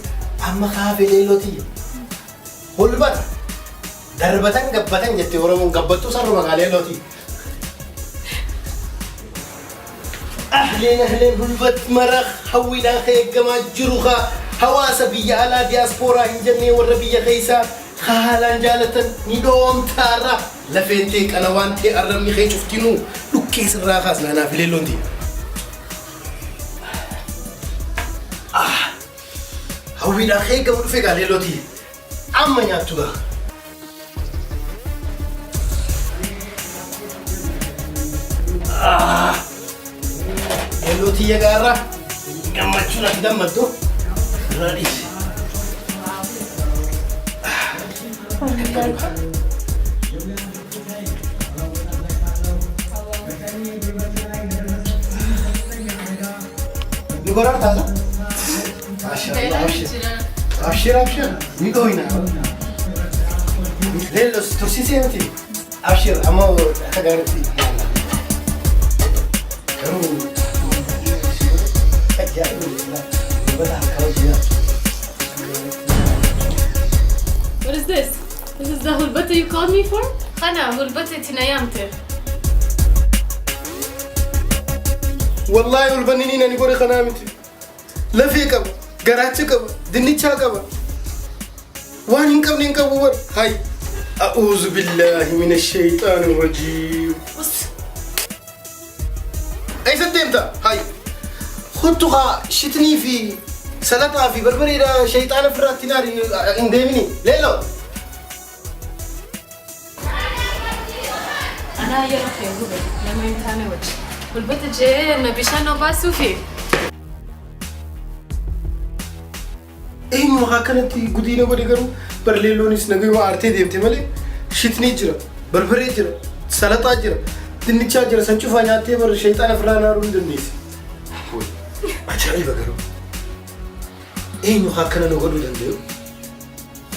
amma kaafee, Leelloo tiyya. Hulbata. Darbatan gabbatan jette Oromoon, gabbattuu sarruma gaa, Leelloo tiyya. Ahleen, ahleen, hulbat maraq hawwiidhaan ka eeggamaa jiru, ka hawaasa biyya alaa diyaaspooraa hin jennee warra biyya keessaa ka haalaan jaalatan ni dhoomtaarra. Lafeen tee qalawaan tee arrabni kee cuftinuu dhukkee sirraa kaasna anaaf Leelloon tiyya. Ah! Hawwiidhaan ka eeggamu dhufe gaa, Leelloo tiyya. Amma nyaattu gaa. Ah! Leelloo tiyya, gaarra gammachuun ati gammaddu irraa dhiisi. Ni goraa taasa? Maashaallah, abshir. Abshir, abshir. Ni dhooyna. Leellos tursiisee miti. Abshir, amma akka gaariitti nyaanna. Garuu ajaa'iba, dubbata harka wajjin nyaatu. What is this? This is the hulbata you called me for? Kana hulbata itti na yaamte. Wallaahi ulbanni niin ani godhe kanaa miti. Lafee qaba, garaacha qaba, dinnichaa qaba. Waan hin qabne hin qabu bar. Hay. A'uuzu billaahi mina shayxaani rajiim. Eessa deemta? Hay. Kottu kaa, shitnii fi salaxaa fi barbareedha, shayxaana ofirraatti naari hin deemini. Leelloo. Wallaahi yeroo kee gube nama hin taane wajji. Gulbata jee na bishaan obaasuufi. Eenyu maqaa akkanatti gudii na godhe garuu barleelloonis nagayuma aartee deemte malee shitnii jira, barbaree jira, salaxaa jira, dinnichaa jira san cufaa nyaattee bar sheexaana ofirraa naaruu hin dandeessi. Ajaa'iba garuu. Eenyu haa akkana na godhuu danda'u?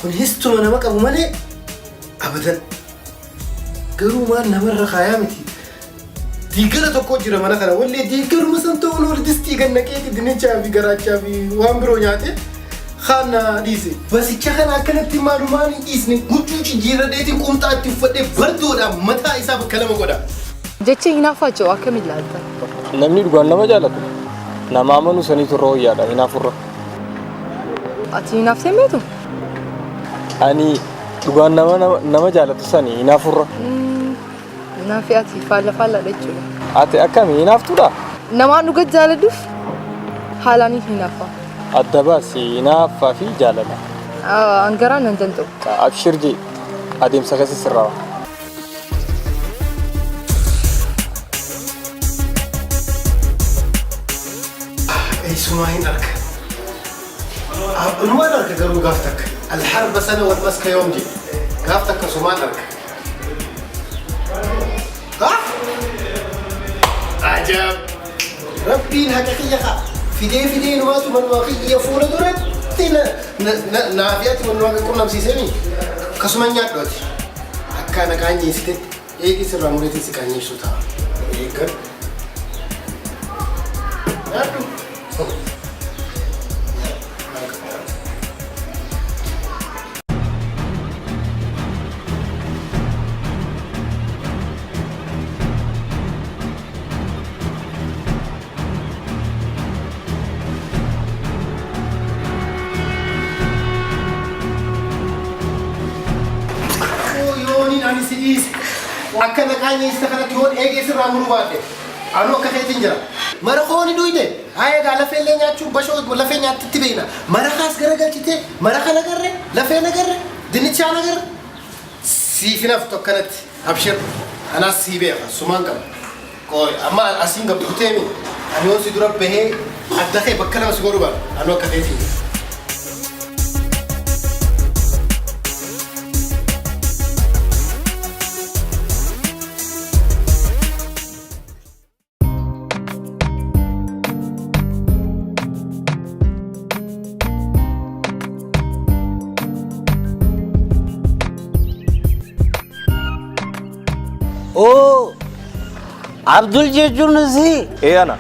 Kun histuma nama qabu malee abadan. Garuu maal namarra kaayaa miti. Diigara tokko jira mana kana wallee diigaruma san ta'uun ol distii gad naqeeti dinnichaa fi garaachaa fi waan biroo nyaate kaan na dhiise. Basicha kana akkanatti maalumaan hin dhiisne huccuu jijjiirradheetiin qumxaa itti uffadhee bardoodhaan mataa isaa bakka lama godha. Jecha hinaaffaa jedhu akkamiin ilaalta? Namni dhugaan nama jaalatu nama amanuu saniitu irra wayyaadha hinaafurra. Ati hinaaftee hin beektu? Ani dhugaan nama nama jaalatu sani hinaafurra. Naafi ati faalla faallaadha jechuudha. Ati akkami hinaaftuudha? Namaan dhuga jaaladhuuf haalaan hinaafa. Adda baasi hinaaffaa fi jaalala. An garaa nan danda'u. Abshir jee adeemsa keessa sirraawa. Eessumaa hin arga. Inumaan arga garuu gaaf takka. Alharba sana wal maska yoom jedhe. Gaaf takka sumaan arga. Ajab! Rabbiin haqa kiyya kaa fidee fidee inumaatu manumaa kiyya fuula duratti naa fi ati manumaa qunnamsiisemi akkasuma nyaadhu ati. Akka na qaanyeessitetti eegi sirraa mureetiin si qaanyeessuu ta'a. Eeggadhu. Nyaadhu. Yooniin ani si dhiise akka na qaanyeessite kanatti yoon eegee sirraa muruu baadhe anuu akka keetiin jira. Mara kooni dhuyde haa egaa lafee illee nyaachuun bashoo lafee nyaattitti beekna. Marakaas garagalchitee maraka nagarre lafee nagarre dinnichaa nagarre siif hin haftu akkanatti abshir anaas sii beeka sumaan qaba. Qooy amma asiin gad buteemi ani yoon si dura bahee adda kee bakka lama si godhu baadhu anuu akka keetiin jira. Oo, Abdul jechuun si? Ee ana.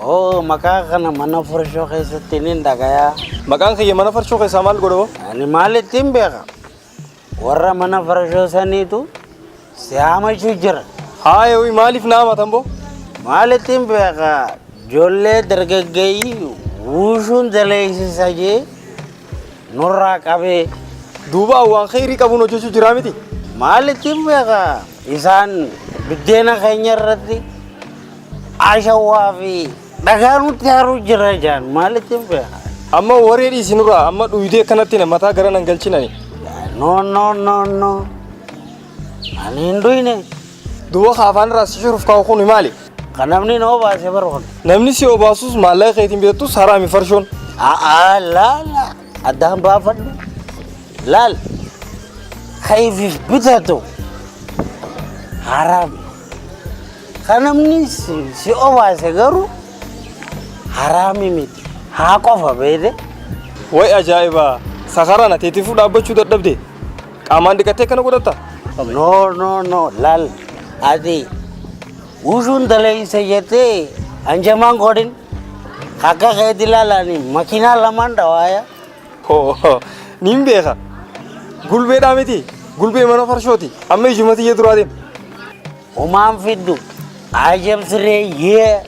Oo, maqaa kana mana farshoo keessatti nin dhagayaa. Maqaan kiyya mana farshoo keessaa maal godha hoo? Ani maal ittiin beeka? Warra mana farshoo saniitu si haamachuu jira. Haaya hoyi maaliif na haamatan boo? Maalittiin beeka ijoollee dargaggeeyyii wuushuun daleessisa jee nurraa qabee. Duuba an waan kheyrii qabuun hojjechuu jiraa miti? Maalittiin beeka isaan biddeena keenya irratti ashawwaa fi dhagaa nutti haruu jira jaan maalittiin beeka. Amma waree dhiisi nurraa amma dhuydee akkanatti na mataa gara nan galchin ani. No no no no. Ani hin dhuyne. Duuba ka afaan irraa si shuruuf kaa'u kuni maali? Ka namni na obaase bar kun. Namni si obaasus maallaqa keetiin bitattus haraami farshoon. A'aa laala addaan baafadhu. Laal ka ifiif bitatu haraami. Ka namni si obaase garuu haraami miti. Haa qofa beeyte. Way ajaa'iba! Sakaraan ateetifuu dhaabbachuu dadhabde. Qaamaan dhiqattee akkana godhatta? No no no laal ati ushuun daleeysa jettee hanjamaan godhin akka keeti laal ani makiinaa lamaan dhawaaya. Hoo niin beeka. Gulbeedhaa miti. Gulbee mana farshooti. Amma ijuma tiyya duraa deem. Homaan fiddu ajab siree yee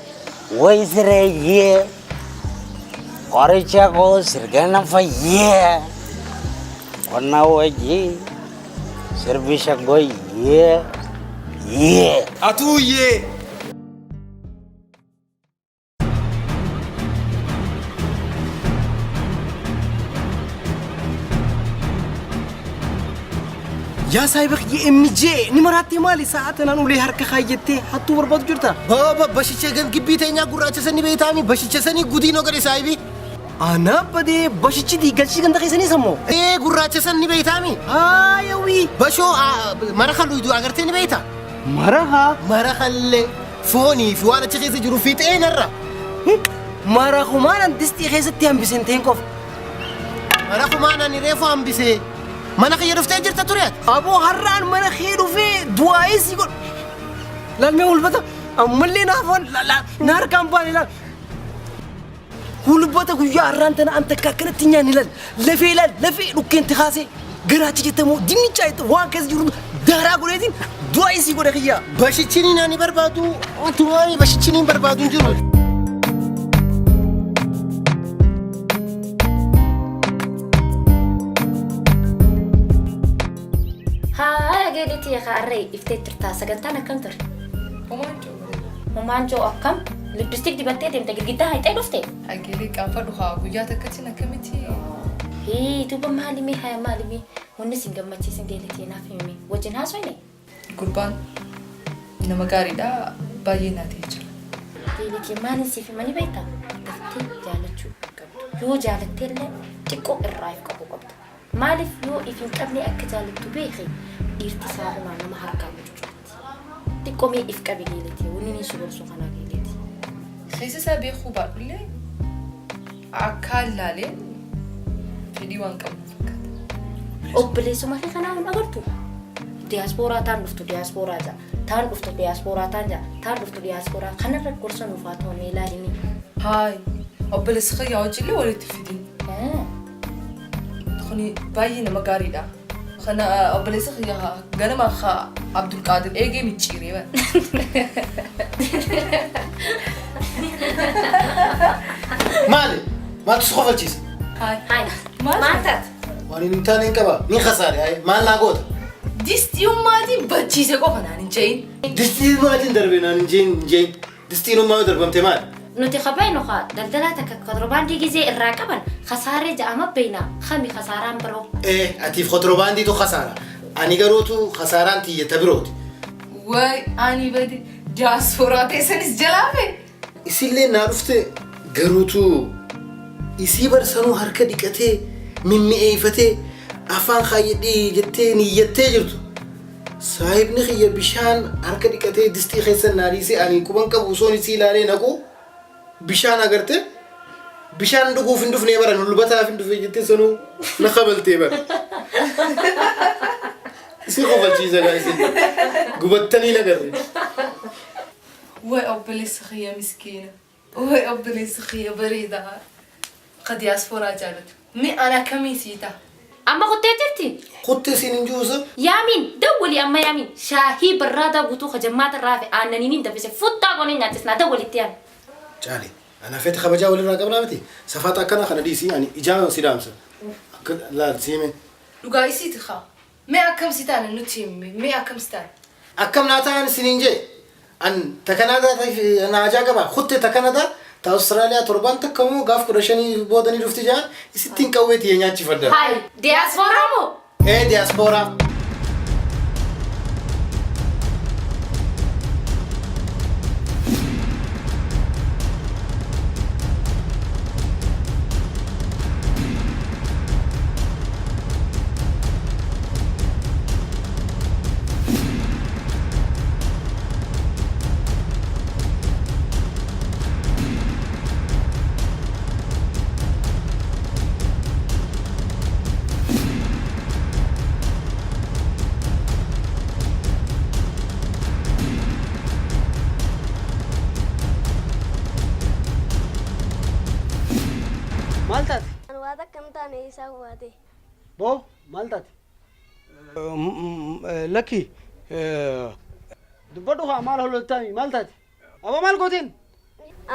way siree yee qoricha koo sirgana fayyee qonna wajjii sirbi shaggoo yee yee. Atuu yee. Yaa saahiba kiyya MJ ni maraattee maali sa'a tanaan ulee harka kaayyattee hattuu barbaadu jirta? Baba bashicha gan gibbii teenyaa gurraacha sanii beektaami bashicha sanii gudii noo godhe saahibi. Ana badee bashichi diigalchii ganda keessanii sammoo. Ee gurraacha san ni beektaami. Haayawii. Bashoo mara kalluudu agartee ni beekta. Mara haa. Mara kallee foonii fi waan achi keessa jiru fiixee narra. Mara kumaan distii keessatti hambiseen teen qofa. Mara kumaan ani reefu hambisee. Mana kiyya dhuftee jirta ture ati. Aboo har'aan mana kee dhufee du'aa'ee si godhu. Laal mee hulbata ammallee naaf waan na harkaan baane laal. Hulbata guyyaa har'aan tana an takka akkanatti nyaanni laal. Lafee laal lafee dhukkeen tikaasee garaacha jettamoo dinnichaa jetta waan keessa jiru daaraa godheetiin du'aa'ee si godhe kiyyaa. Bashichiniin ani barbaadu utumaanii bashichiniin barbaadu hin jiru. Haa geelitii harree iftee jirta sagantaan akkam ture? Homaan joo akkam? Lippistiik dibattee deemte girgiddaa hayxee dhufte? Ageelee qaanfadhu haa guyyaa takkatti akkamitti. Hii duuba maalimee haya maalimee wanni sin gammachiisin geelitii naaf himi wajjin haasofne? Gurbaan nama gaariidha baay'ee naa ta'ee jira. Geelitii maaliin siif himanii beektaa? Daftee jaalachuu qabdu. Yoo jaalattee illee xiqqoo irraa if qabu qabdu. Maaliif yoo if hin qabne akka jaalattu beeki dhiirti saafumaa nama harkaan bulchuutti. Xiqqoo mee if qabi geelitii wanni ni si gorsu kanaa geelitii. Keessa isaa beekuu baadhullee akka laaleen fedhii waan qabu fakkaata. Obboleessuma kee kanaa hin agartu. Diyaaspooraa taan dhuftu diyaaspooraa ja'a. Taan dhuftu diyaaspooraa taan ja'a. Taan dhuftu diyaaspooraa kanarra gorsa nuuf haa ta'u mee ilaalini. Haay obboleessi kiyyaa wajjillee walitti fidin. Kuni baay'ee nama gaariidha. Kana obboleessi kiyya ganama Abdulqaadir eegee micciiree bara. Maali? Maaltu si kofalchiisa? Haay. Maal taate? Waan hin taane hin qaba. Ni khasaare. Maal naa goota? Distiiummaatiin bachiise qofa naan hin je'in. Distiiummaatiin darbe naan hin je'in hin je'in. Distiinummaa yoo darbamte maali? Nuti kabaynu haa daldalaa takka kontiroobaandii gizee irraa qaban khasaaree ja'ama beeyna kami khasaaraan biroo. Ee atiif kontiroobaandiitu khasaara. Ani garuutu khasaaraan tiyya ta birooti. Way ani bade diyaaspooraa teessanis jalaa fe. Isillee naa dhufte garuutu isii barsanuu harka dhiqatee mimmi'eeffatee afaan kaayyadhee jettee niyyattee jirtu. Saahibni kiyya bishaan harka dhiqatee distii keessa naa dhiisee ani quban qabu osoon isii ilaalee naqu bishaan agarte bishaan dhuguuf hin dhufnee bara hulbataaf hin dhufee jettee sanuu na kabaltee bara. Isii kofalchiisa gaa isin gubattanii nagarre. Way obboleessi kiyya miskiina. Way obboleessi kiyya bareedaa. Ka diyaaspooraa jaalatu. Mi ana akkamii sii ta'a? Amma kuttee jirti? Kuttee siin hin jiruusa. Yaamiin dawwali amma yaamiin shaahii barraadaa guutuu kajammaata irraa fi aannaniin hin danfise futtaa goonee nyaachisnaa dawwalitti yaami. Caali. Ana feeti kabajaa walirraa qabnaa miti. Safaata akkana kana dhiisii ani ijaan si dhaamsa. Akka laal siime. Dhugaa isiiti haa. Mee akkam si taane nutti himi. Mee akkam si taane? Akkam naa ta'an isiniin jee. An ta Kanaadaa na ajaa qaba. Kutte ta Kanadaa ta Awustiraaliyaa torban takka moo gaaf 15 boodanii dhufti jaan isittiin qawwee tiyya nyaachifadha. Haay diyaaspooraa moo? Ee diyaaspooraa. Maal taate? Ani waan akkam taane isaan waate. Boo maal taate? Lakki dubbadhu haa maal hololtaami maal taate? Aboo maal gooteen?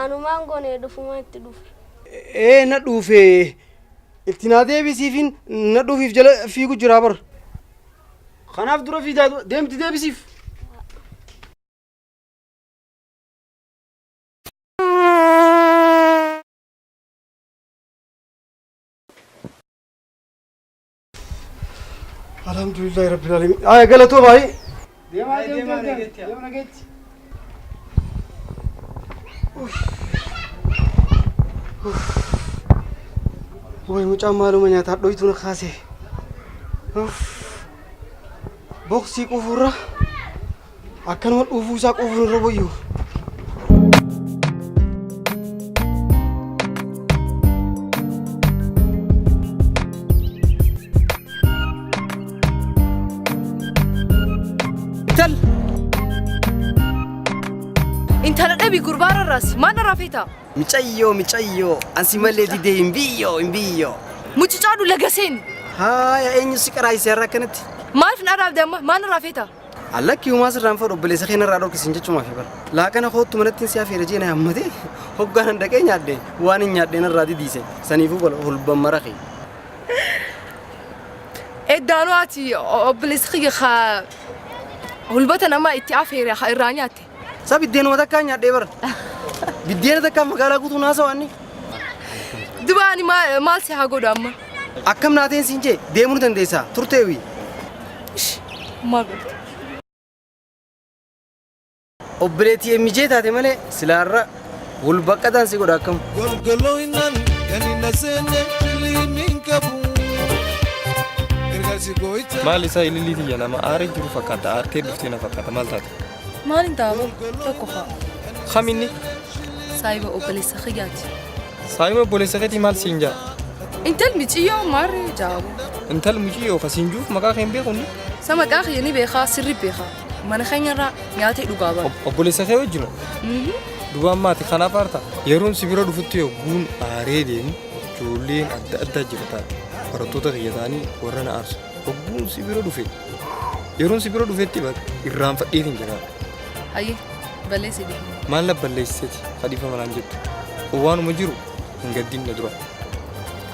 Anumaan goone dhufuma itti dhufe. Ee na dhuufe itti naa deebisiifin na dhuufiif jala fiigu jira bar. Kanaaf dura fiidaa deemti deebisiif. Alhamdulillahi rabbil alamin. Aya galatoo baay'ee. Deemaa deemaa deemaa nageetti. Way mucaan maaluma nyaataa dhoytuu na kaase. Boksii quufuurra akkanuma dhuufuu isaa quufuun irra wayyu. Intal! Intala dhabi gurbaa rarraasi maal narraa feeta? Micayyoo micayyoo ansi malee didee hin biyyoo hin biyyoo. Mucucaadhu laga seeni. Haaya eenyu si qaraayise har'a akkanatti? Maaliif na dhaabde amma maal narraa feeta? Allakki humaa sirraan fadhu obboleessa kee narraa dhorkisin jechumaaf bara. Laaqana koottu manatti si afeera jee na hammatee hoggaan an dhaqee nyaadhe waan hin nyaadhe narraa didiise saniifuu bala hulban maraqe. Eddaanuu ati obboleessi kiyya kaa hulbata nama itti afeere haa irraa nyaatte. Sa biddeenuma takkaa nyaadhee bara. Biddeena takkaa magaalaa guutuu naasawaa inni. Duba ani maal si haa godhu amma? Akkam naateen siin jee deemuu ni dandeessaa turteewi. Maal godhte? Obboleettii MJ taate malee silaarra wal baqqataan si godha akkam. Golgolooyinaan kan hin aseenne filiin hin qabu. Gargaarsi gooyicha. Maal isaa ilillii tiyya nama aaree jiru fakkaata aartee dhuftee na fakkaata maal taate? Maal hin ta'amu tokko fa'a. Kaminni? Saayiba obboleessa kiyyaati. Saayiba obboleessa keetii maal siin jaa? Intal miciyyoo maarree jaabu. Intal muciyyoo ka siin juuf maqaa kee hin beeku inni? Sa maqaa kiyya ni beekaa sirri beekaa. Mana keenyarraa nyaatee dhugaa bara. Obboleessa kee wajjin moo? Dubaan maati kanaaf aarta? Yeroon si bira dhufutti yogguun aaree deemu ijoolleen adda addaa jira taate. Barattoota kiyya ta'anii warra na aarsu. Yogguun si bira dhufe yeroon si bira dhufetti bakka irraanfadheetiin jira. Hayyee balleessi deema. Maal na balleessiteeti ka dhiifama naan jettu? Kun waanuma jiru hin gaddin na dura.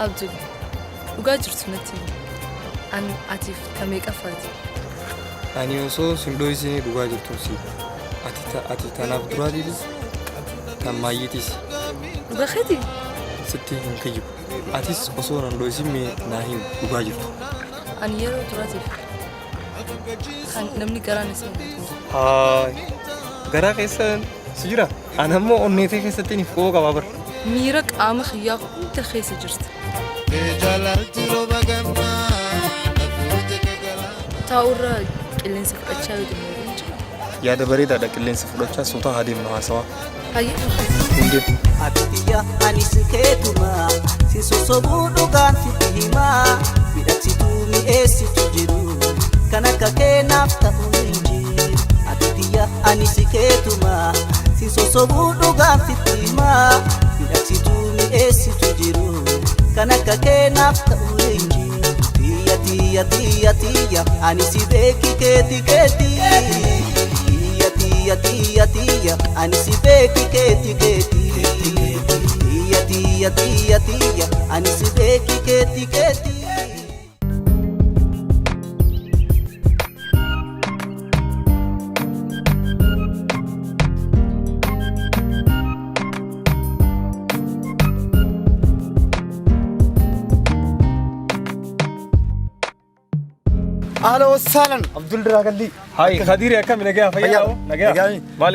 Abdul dhugaa jirtu natti himi. Ani atiif ta meeqaffaati? Ani osoo sin dhoysinee dhugaa jirtun si ati ta ati tanaaf duraatiitis tan maayyiitis. Dhugaa keetii? Sitti hin kijibu. Atis osoo nan dhoysin mee naa himi dhugaa jirtu. Ani yeroo duraatiif kan namni garaa na seene ture. Haay. Garaa keessa si jira? Ana immoo onnee tee keessatti ni qooqa qaba bar. Miira qaama kiyyaa hunda keessa jirta. Taa'urra qilleensa fudhachaa yoo deemne waliin jira. Yaada bareedaadha qilleensa fudhachaa suutaa haa deemnu haasawaa. Hayyee. Hundee. Ati tiyya anis keetuma si sosobuu dhugaan sitti hima midhagsituu mi'eessitu jiru kan akka kee naaf ta'u hin jiru. Ati tiyya anis keetuma si sosobuu dhugaan sitti hima midhagsituu mi'eessitu jiru kan akka kee naaf ta'u hin jiru. Tiyya tiyya tiyya tiyya ani si beeki keeti keeti. Tiyya tiyya tiyya tiyya ani si beeki keeti keeti. Tiyya tiyya tiyya tiyya ani si beeki keeti keeti. Ahla wassaalan Abdul Diraagalli. Hayi Kadiri akkami nagaa fayyaa hoo nagaa.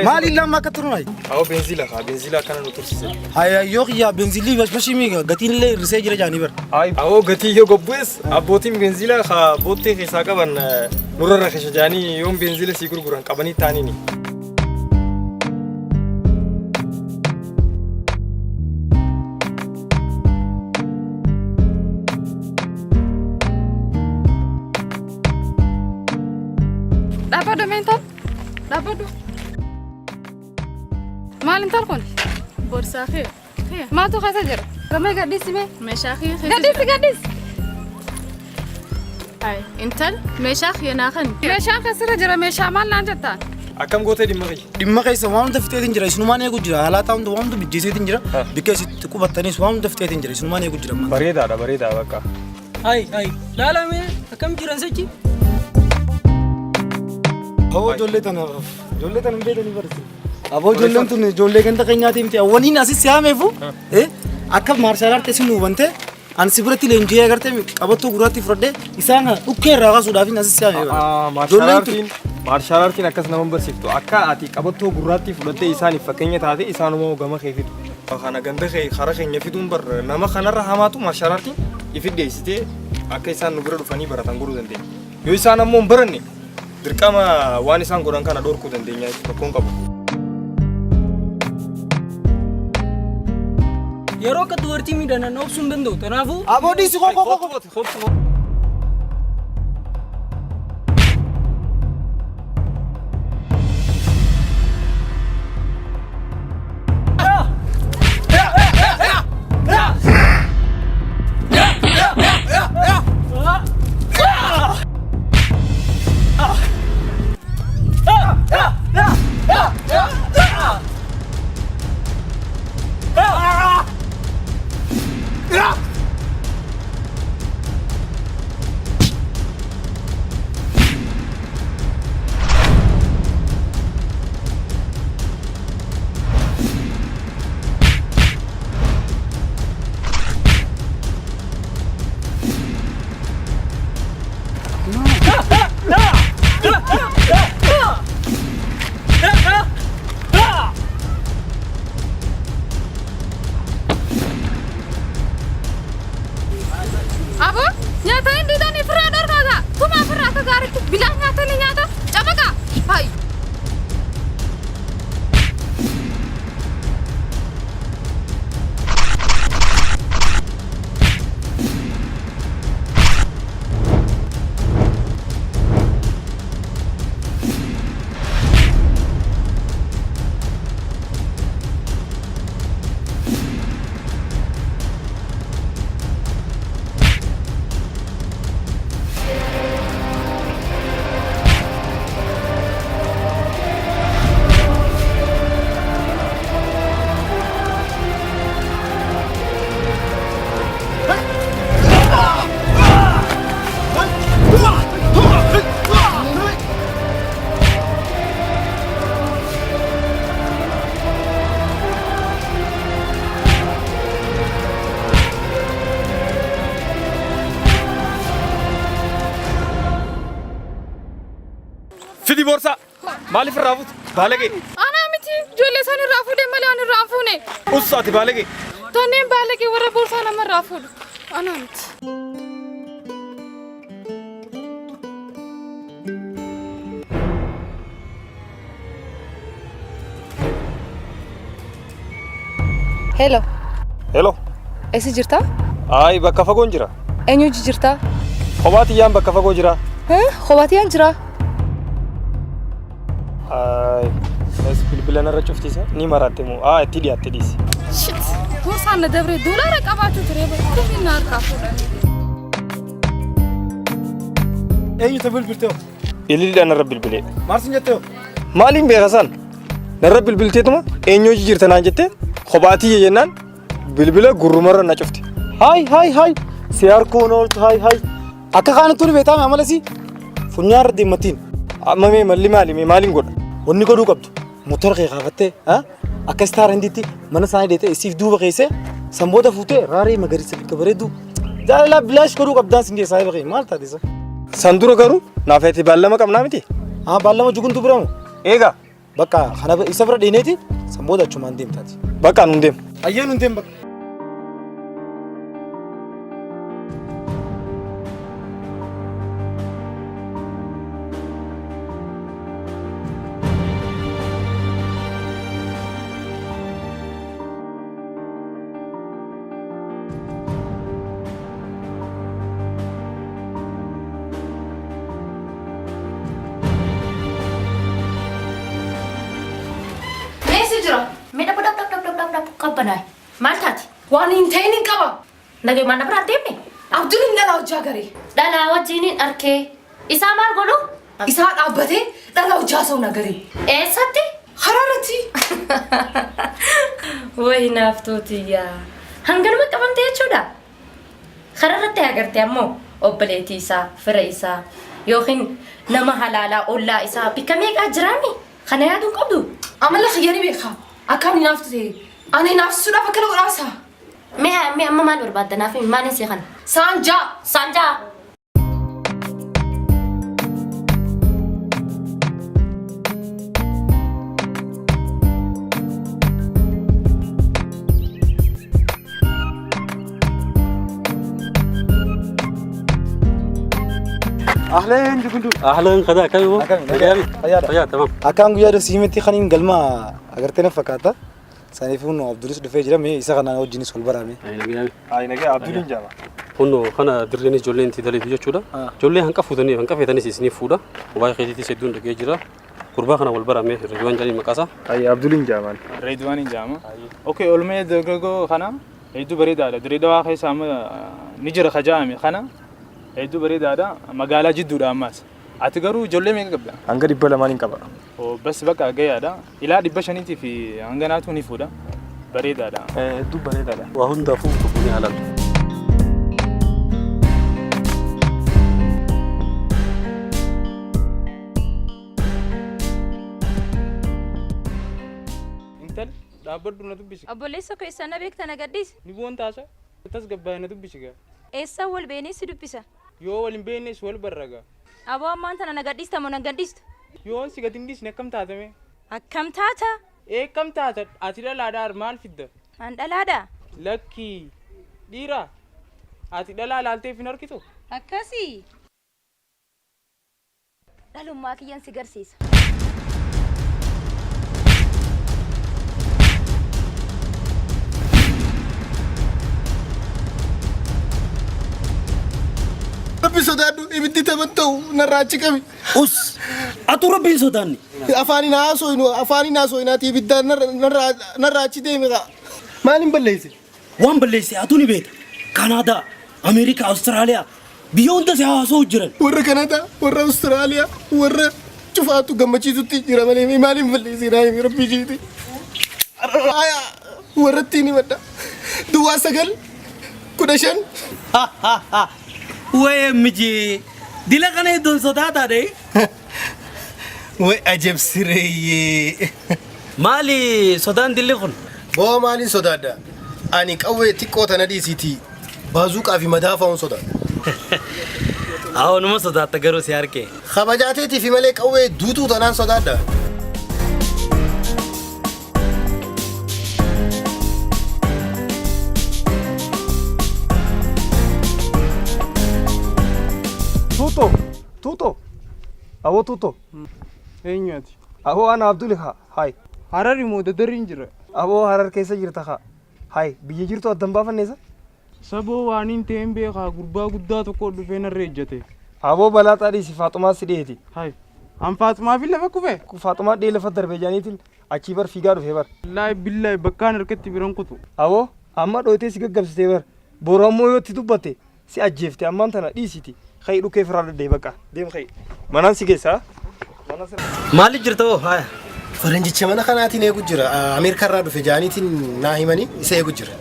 Maali lama akka turun hayi. Awoo benzila kaa benzila akkana nu tursise. Hayi yoo kiyyaa benzilii bashbashii miiga gatiin illee hir'isee jira jaanii bara. Hayi awoo gatii yoo gobbu'es abbootiin benzila kaa boottee keessaa qaban nurra rakasha jaanii yoon benzila sii gurguran qabanii taaniini. Dhaabbadhu mee intal. Dhaabbadhu. Maal intal kun? Borsaa kee. Maaltu keessa jira? Gamee gadhiisi mee. Meeshaa kee keessa Gadhiisi gadhiisi. Ay, intal meeshaa kee naa kan. Meeshaan keessirra jira meeshaa maal naan jettaan? Akkam gootee dhimma kiyya? Dhimma keessa waan hunda fixeetiin jira isinumaan eegu jira haalaataa hunda waan hunda mijjeesseetiin jira bikka isitti qubattanis waan hunda fixeetiin jira isinumaan eegu jira. Bareedaadha bareedaa bakka. Hai, hai. Laalame akkam jiran sochi? Hoo ijoollee tana ijoollee tana hin beekanii barsi. Aboo ijoolleen tun ijoollee ganda keenyaati miti. Waniin asis si haameefu akka maarshaal aartii isin hubante Ani si biratti leenji'ee agartee qabattoo gurraatti fudhadhee isaan kana dhukkee irraa kaasuudhaaf hin asis yaame. Maarshaal aartiin maarshaal aartiin akkas nama hin barsiiftu. Akka ati qabattoo gurraattii fudhattee isaaniif fakkeenya taate isaanuma gama kee fidu. Kana ganda kee kara keenya fiduun bar nama kanarra hamaatu maarshaal aartiin ifi dheessitee akka isaan nu bira dhufanii baratan godhuu dandeenya. Yoo isaan ammoo hin baranne dirqama waan isaan godhan kana dhorkuu dandeenya rakkoon qabu. Yeroo akka dubartii miidhan an obsuu hin danda'u. Kanaafuu. Aboo dhiisi koo koo koo. Aboo nyaata hin diidan ifirraa dhorkaata. Tuma ofirraa akka gaariitti bilaa nyaata ni nyaata. Cabaqa. Hayi. Fidi boorsaa! Maaliif irraa fuute? Baalagee! Anaa miti ijoollee isaan irraa fuudhe malee ani irraa hin fuune. Us ati baalagee! Tonneen baalagee warra boorsaa nama irraa fuudhu. Anaa miti. Hello, Hello. eessa jirta? Ayi bakka fagoon jira. Eenyu hojii jirta? Kophaa tiyyaan bakka fagoo jira. Kophaa tiyyaan jira. Ayi es bilbila narra cuftiisa ni maraatte moo? Aa itti dhiyaatte dhiisi. Shit! Boorsaan na dabree doolaara qabaachuu ture bara. Kamiin na harkaa fuudhan. Eenyu ta bilbiltee? Ililiidhaan narra bilbilee. Maal sin jettee? Maaliin beeka san? Narra bilbilteetuma eenyu hojii jirta naan jettee kophaa tiyya jennaan bilbila gurrumarra na cufte. Haay haay haay si harkuun ooltu haay haay akka kaanittuu ni beektaa amala si funyaarra deemmatiin. Amma mee malli maali mee maaliin godha? Wanni godhuu qabdu motora kee kaafattee akka istaara hindiitti mana isaanii deetee isiif duuba keessee san booda fuutee raaree magariisa bikka bareedduu jaalalaa bilaash godhuu qabdaan sin keessaa kee maal taate isa? San dura garuu naaf ati baallama qabnaa miti? Haa baallama juguntu bira moo? Eegaa. Bakka kana isa bira dheeneeti san booda achumaan deemtaati. Bakka nuun deem. Ayyee nuun deem bakka. Meessi jira. Mee dhabu dhabu dhabu dhabu dhabu dhabu qabbanaay. Maal taati? Waan hin ta'in hin qaba. Nagayumaan na biraa deemne. Abduun hin dhalaa hojjaa garee. Dhalaa wajjiniin arkee. Isaa maal godhu? Isaa dhaabbatee dhalaa hojjaa sa'u na garee. Eessatti? Haraarratti. Wayi naaftuu tiyyaa. Hanganuma qabamte jechuudha. Kararratti agarte ammoo obboleettii isaa, fira isaa yookiin nama halaalaa ollaa isaa bikka meeqaa jiraami? Kana yaaduu hin qabdu. Amala kiyya ni beeka. Akka ani naaftu ta'e. Ani naafsisuudhaaf akkana godhaasa. Mee mee amma maal barbaadda naaf himi maaliin si kana? Saanjaa. Saanjaa. Ahleen jugundu. Ahlan kada akkami moo? Akkami? Fayyaa tamam. Akkaan guyyaa dhufsi himetti kaniin galma agartee na fakkaata. Saniifuu nu Abdulis dhufee jira mee isa kana wajjinis wal barame. Ayi nagaya Abduliin jaama. Kunno kana dirreen ijoolleen itti daleetu jechuudha. Ijoollee hanqa fuutanii hanqa feetanis isiniif fuudha. Waa'ee keetiitis hedduun dhagee jira. Gurbaa kana wal barame Ridwaan jedhanii maqaasaa. Ayi Abduliin jaamaan. Ridwaan hin jaama. Okay, olmee dargaggoo kana hedduu bareedaadha. Dirree Dawaa keessa amma ni jira ka ja'ame kana hedduu bareedaadha. Magaalaa jidduudha ammas. Ati garuu ijoollee meeqa qabda? Hanga 200 hin qaba. Oh, bas bakka gayaadha. Ilaa 500 fi hanga naatu ni fuudha. Bareedaadha. Hedduu bareedaadha. Waa hundaafuu tokko ni halalu. Intal dhaabbadhu na dubbisi. Obboleessa koo eessaan na beekta na gadhiisi. Ni boontaasa. Tasgabbaa'e na dubbisi gaa. Eessaan wal beenee si dubbisa. Yoo wal hin beeknes wal barra gaa. Aboo ammaan tana na gadhiista moo nan gadhiistu? Yoon si gad hin dhiisne akkam taata mee? Akkam taata? Ee akkam taata ati dhalaadhaa maal fidda? An dhalaadhaa? Lakkii dhiira ati dhalaa laalteef hin arkitu? Akkasii? Dhalummaa kiyyan si garsiisa. Rabbi sodaadhu ibiddi taban ta'u narraa achi qabi. Us atu rabbi hin sodaanne. Afaaniin haasooynu afaaniin haasooynaati ibiddaan narraa narraa achi deemi kaa. Maaliin balleesse? Waan balleesse atuu ni beekta. Kanaadaa, Ameerikaa, Awustiraaliyaa biyya hunda si haasa'u jiran. Warra Kanaadaa, warra Awustiraaliyaa, warra cufaatu gammachiisutti jira malee maaliin balleesse naa himi rabbi ishiiti. Warratti ni madda. Duwwaa 9 15. Wayee mijee dila kana hedduun sodaataa dhee. Way ajab sireeyyee. Maali sodaan dilli kun? Boo maaliin sodaadha? Ani qawwee xiqqoo tana dhiisiitii baazuuqaa fi madaafa'uun sodaadha. Awoo numa sodaatta garuu si harkee. Kabajaa teetiifi malee qawwee duutuu tanaan sodaadha. Tuuto! Tuuto! Aboo Tuuto! Eenyu ati? Aboo ana Abduli haa. Haay. Harari moo dadarriin jira? Aboo Harar keessa jirta kaa. Haay biyya jirtu adda hin baafanne isa? Saboo waaniin ta'een beekaa gurbaa guddaa tokko dhufee narra ejjate. Aboo balaaxaa dhiisi Faaxumaa si dhiheeti. Haay. An Faaxumaafin lafa kufe? Faaxumaa dhihee lafa darbe jedhaniitiin achii bar fiigaa dhufee bar. Wallaahi billaahi bakkaan harkatti biran kutu. Aboo amma dhooytee si gaggabsitee bar. Boru ammoo yoo itti dubbatte si ajjeefte ammaan tana dhiisiiti ka'i dhukkee firraa dhadha'i bakka deem ka'i manaan si geessa mana sirra. Maali jirta hoo haaya. Faranjicha mana kanaatiin eegu jira. Ameerikaa irraa dhufe jaaniitiin naa himanii isa eegu jira.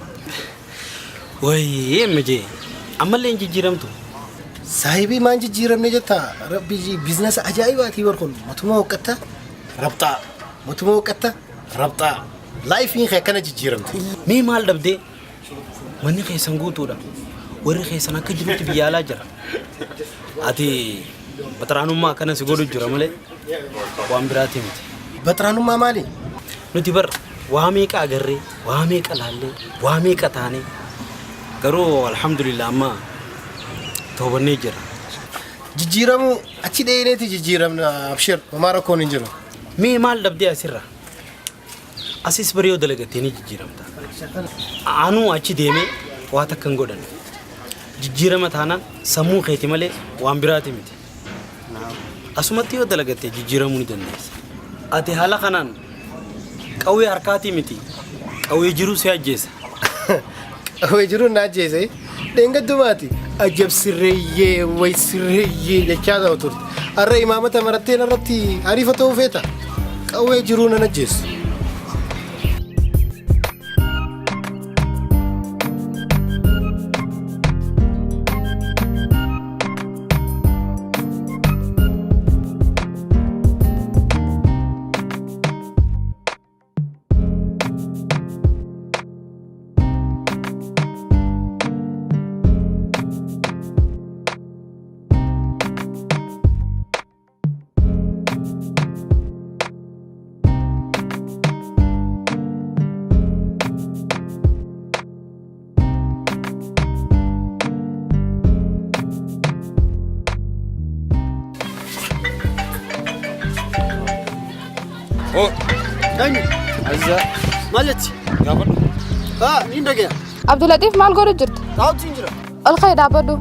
Wayii MJ ammallee hin jijjiiramtu. Saahibii maan jijjiiramne jetta rabbi biizinasa ajaa'ibaatii bar kun matuma hoqqatta rabxaa matuma hoqqatta rabxaa laayifiin kee akkana jijjiiramte. Mee maal dhabdee Manni keessan guutuudha. Warri keessan akka jirutti biyya alaa jira. Ati baxraanummaa akkana si godhu jira malee waan biraati miti. Baxraanummaa maali? Nuti bar waa meeqa agarree, waa meeqa laallee, waa meeqa taanee garuu alhamdulillah amma toobannee jira. Jijjiiramuu achi dheeyneeti jijjiiramna abshir homaa rakkoon hin jiru. Mee maal dhabdee asirra? Asis bari yoo dalagatte ni jijjiiramta. Anuu achi deemee waa takka hin godhanne. Jijjiirama taanaan sammuu keeti malee waan biraati miti. Asumatti yoo dalagatte jijjiiramuu ni dandeessa. Ati haala kanaan qawwee harkaatii miti qawwee jiruu si ajjeesa. Qawwee jiruun na ajjeese. Dheengaddumaati ajab sirreeyyee way sirreeyyee jechaa ta'u turte. Har'a imaamata marattee narratti hariifa ta'uu feeta. Qawwee jiruu nan ajjeesu. Oh. Eenyu? Azza. Maal jetti? Gaafadhu. Haa, niin dhagaya. Abdulatiif maal godhu jirta? Taa'utti hin jira. Ol ka'ee dhaabbadhu.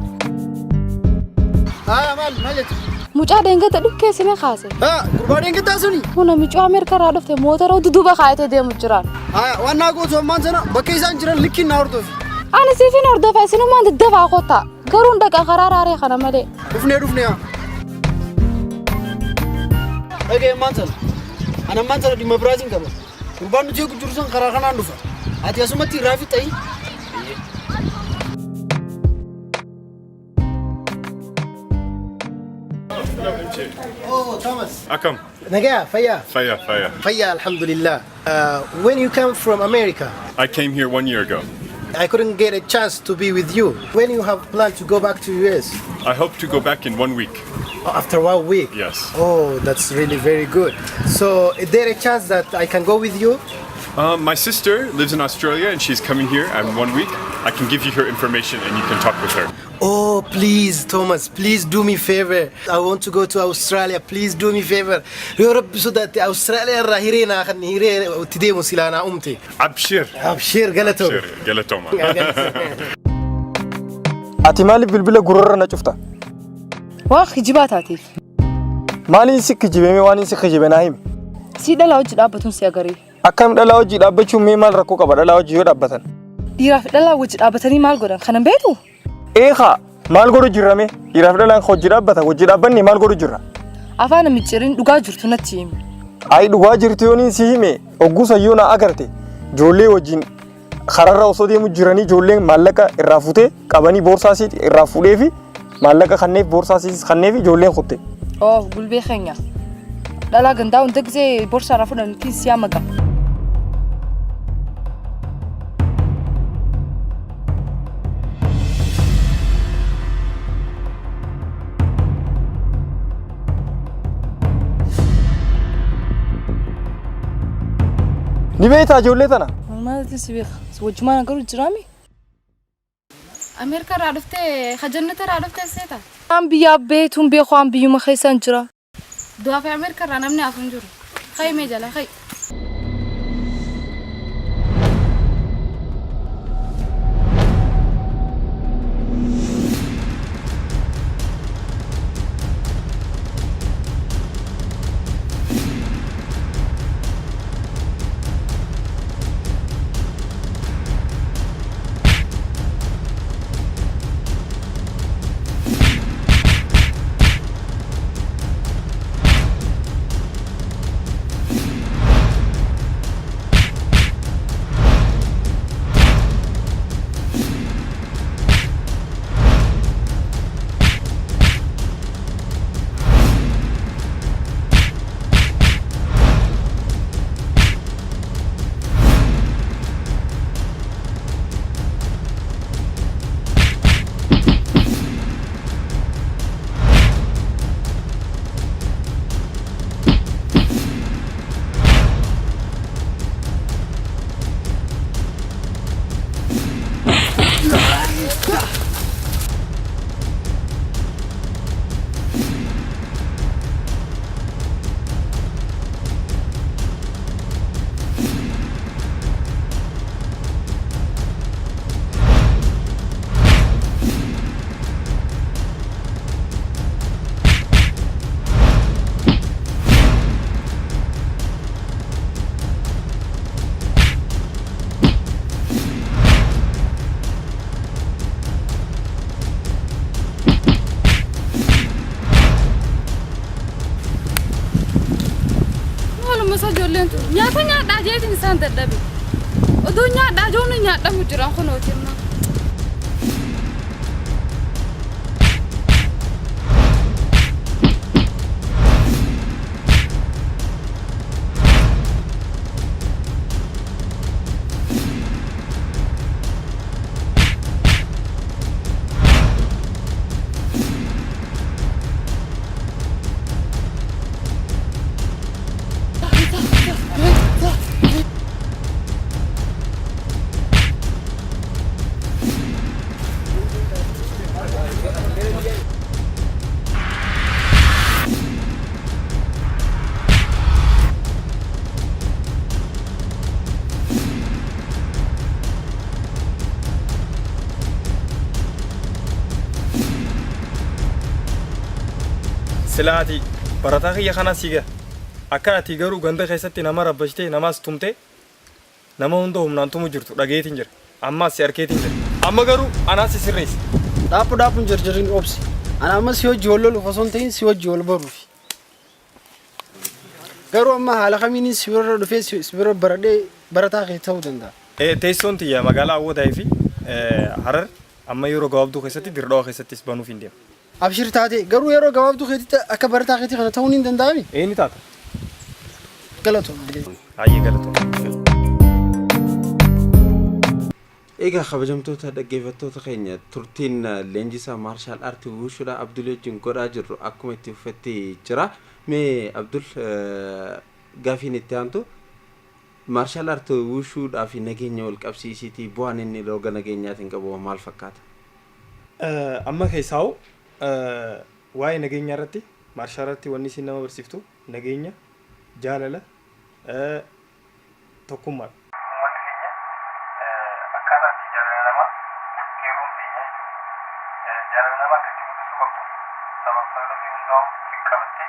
Haa, maal maal jetti? Mucaa deengata dhukkee sine kaase. Haa, gurbaa deengataa suni? Kuna mucaa Ameerikaa irraa dhufte motora duduba kaayatee deemu jiraan. Haa, waan naa gootu ammaan sana bakka isaan jiran likkiin naa hordofi. Ani siifin hordofa isinumaan daddafaa kottaa. Garuu hin dhaqa karaa raaree kana malee. Dhufnee dhufnee haa. Dhaga'e ammaan sana. Ani ammaan sana dhimma biraatiin qaba. Gurbaan nuti eegu jiru san karaa kanaan dhufa. Ati asumatti irraa fixxayi. Oh, Thomas. Akam. Nagaya, Faya. Faya, Faya. Faya, Alhamdulillah. When you come from America, I came here 1 year ago. I couldn't get a chance to be with you. When you have planned to go back to US? I hope to go back in one week. Oh, after one week? Yes. Oh, that's really very good. So, is there a chance that I can go with you? My sister lives in Australia and she's coming here in one week. I can give you her information and you can talk with her. Oh, please, Thomas, please do me favor. I want to go to Australia. Please do me favor. Yoo Rabbi sodaate Australia irraa hiree naa kan hiree itti deemu silaa naa umte. Abshir. Abshir, galatoom. Abshir, Galatoma. Ati maaliif bilbila gurrarra na cufta? Waa kijibaa taateef. Maaliin si kijibeme waan si kijibe naa himi. Si dhalaa hojii dhaabbatuun si agaree. Akkam dhalaa hojii dhaabbachuun mee maal rakkoo qaba dhalaa hojii yoo dhaabbatan? Dhiiraa fi dhalaa hojii dhaabbatanii maal godhan kanan beektu? Eekaa maal godhu jirrame dhiiraaf dhalaan hojii dhaabbata hojii dhaabbanni maal godhu jirra? Afaan micciiriin dhugaa jirtu natti himi. Ayi dhugaa jirtu yooniin si hime ogguu sayyoo na agarte ijoollee wajjin kararra osoo deemu jiranii ijoolleen maallaqa irraa fuutee qabanii boorsaa isii irraa fuudhee fi maallaqa kanneef boorsaa isiis kanneef ijoolleen kutte. Oh gulbee keenya. Dhalaa gandaa hunda gisee boorsaa irraa fudhan ittiin si amaga. Ni beektaa ijoollee tana? Maaltu si beeka? Wajjumaan agaruu jiraami? Ameerikaa irraa dhuftee hajannata irraa dhuftee seeta. Waan biyyaa beektuun beeku waan biyyuma keessan jira. Du'aa fi Ameerikaa irraa namni hafu hin jiru. Kayi mee jala kayi. Maaluma isa ijoolleen tun nyaata nyaadhaa jeetiin isaan dadhabe. Oduu nyaadhaa ijoolleen nyaadhamu jiran kunooti amma. Silaa ati barataa kiyya kanaa sii gaha. Akka ati garuu ganda keessatti nama rabbashtee namaas tumtee nama hunda humnaan tumu jirtu dhagayeetiin jira. Ammaas si arkeetiin jira. Amma garuu anaa si sirreessa. Dhaaphu dhaaphu hin jarjarin obsi. Ana amma si wajji wal loluuf osoo hin ta'in si wajji wal baruufi. Garuu amma haala kamiinin si bira dhufee si si bira baradhee barataa kee ta'uu danda'a. Teessoon tiyya magaalaa Awwadaay fi Harar amma yeroo gabaabduu keessatti Dirre Dhawaa keessattis banuuf hin deema. Abshir taatee garuu yeroo gabaabduu keetitti akka barataa keetii kana ta'uun hin danda'ami? Ee ni taata. Galatoom. Hayyee galatoom. Egaa kabajamtoota dhaggeeffattoota keenya turtiin leenjisaa maarshaal aartii wuushuudha Abdul wajjin godhaa jirru akkuma itti fufetti jira. Mee Abdul gaafiin itti aantu maarshaal aartii wuushuudhaa fi nageenya wal qabsiisiitii bu'aan inni roga nageenyaatiin qabu maal fakkaata? Amma keessaa'u waa'ee nageenyaa irratti maarshaal aartii wanni isiin nama barsiiftu nageenya, jaalala, tokkummaadha. Uummanni keenya akkaataa itti jaalala namaa qeerroon teenya jechuudha. Jaalala namaa akka itti mul'isuu qabdu sabaaf sablammii hundaa'uu fi qabattee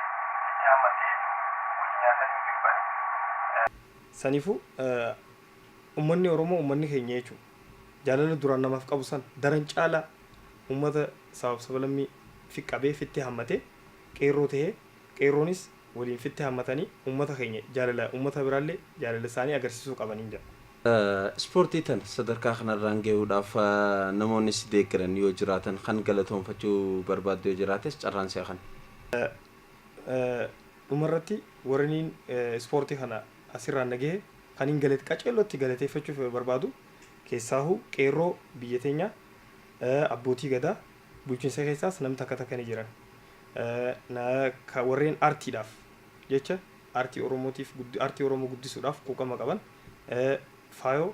itti hammattee jechuudha. Wajji nyaatanii wajji dhuganii. Saniifuu uummanni Oromoo uummanni keenya jechuudha. Jaalala duraan namaaf qabu san daran caalaa uummata sabaaf sablammii fi qabee fitti hammatee qeerroo tahee qeerroonis waliin fitti hammatanii uummata keenya jaalala uummata biraallee jaalala isaanii agarsiisuu qabaniin jedha. Ispoortii tana sadarkaa kanarraan gahuudhaaf namoonni si deeggaran yoo jiraatan kan galatoomfachuu barbaaddu yoo jiraates carraan si kana. Dhumarratti warreen ispoortii kana asirraan na gahe kan hin qaceellootti galateeffachuuf barbaadu keessaahuu qeerroo biyya teenyaa abbootii gadaa bulchiinsa keessaas namni takka takka ni jiran. Warreen aartiidhaaf jecha aartii Oromootiif aartii Oromoo guddisuudhaaf quuqama qaban faayoo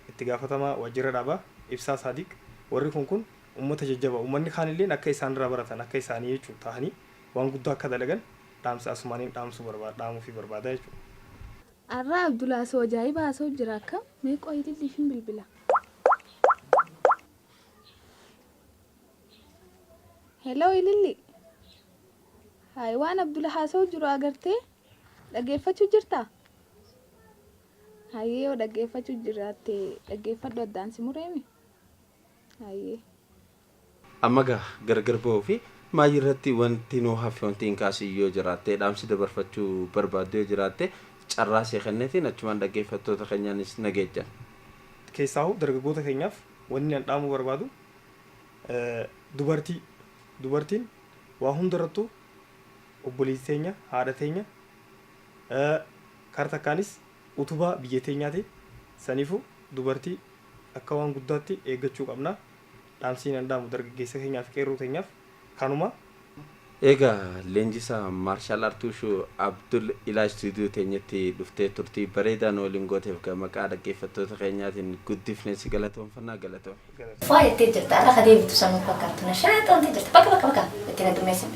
itti gaafatamaa waajjira dhaabaa Ibsaa Saadiq warri kun kun uummata jajjaba uummanni kaanilleen akka isaan irraa baratan akka isaanii jechuudha ta'anii waan guddaa akka dalagan dhaamsa asumaaniin dhaamsuu barbaada dhaamuufii barbaada jechuudha. Arraa Abdulaa soo ajaa'iba haasa'u jira akkam mee qoyi lilliifin bilbila. Hello Ililli. Hayi waan Abdula haasa'u jiru agartee dhaggeeffachuu jirtaa? Hayyee yoo dhaggeeffachuu jiraatte dhaggeeffadhu addaan si mureemi. Hayyee. Amma gaa gargar ba'uu fi maayii irratti wanti nu hafe wanti hin kaasin yoo jiraatte dhaamsi dabarfachuu barbaaddu yoo jiraatte carraa see kenneetiin achumaan dhaggeeffattoota keenyaanis nageejjan. Keessaahuu dargaggoota keenyaaf wanni an dhaamuu barbaadu dubartii dubartiin waa hundarrattuu obboleettii teenya haadha teenya kara takkaanis utubaa biyya teenyaati saniifuu dubartii akka waan guddaatti eeggachuu qabna dhaamsiin an dhaamu dargaggeessa keenyaaf qeerroo teenyaaf kanuma. Egaa leenjisaa maarshaal aartii Wushuu Abdul Ilaa istuudiyoo teenyatti dhuftee turtii bareedaa nu waliin gooteef maqaa dhaggeeffattoota keenyaatiin guddifnee si galatoomfannaa galatoom. Waa jettee jirta ala ka deebitu sanuu fakkaattu na shaaxamtee jirta bakka bakka bakka itti na dummeessin.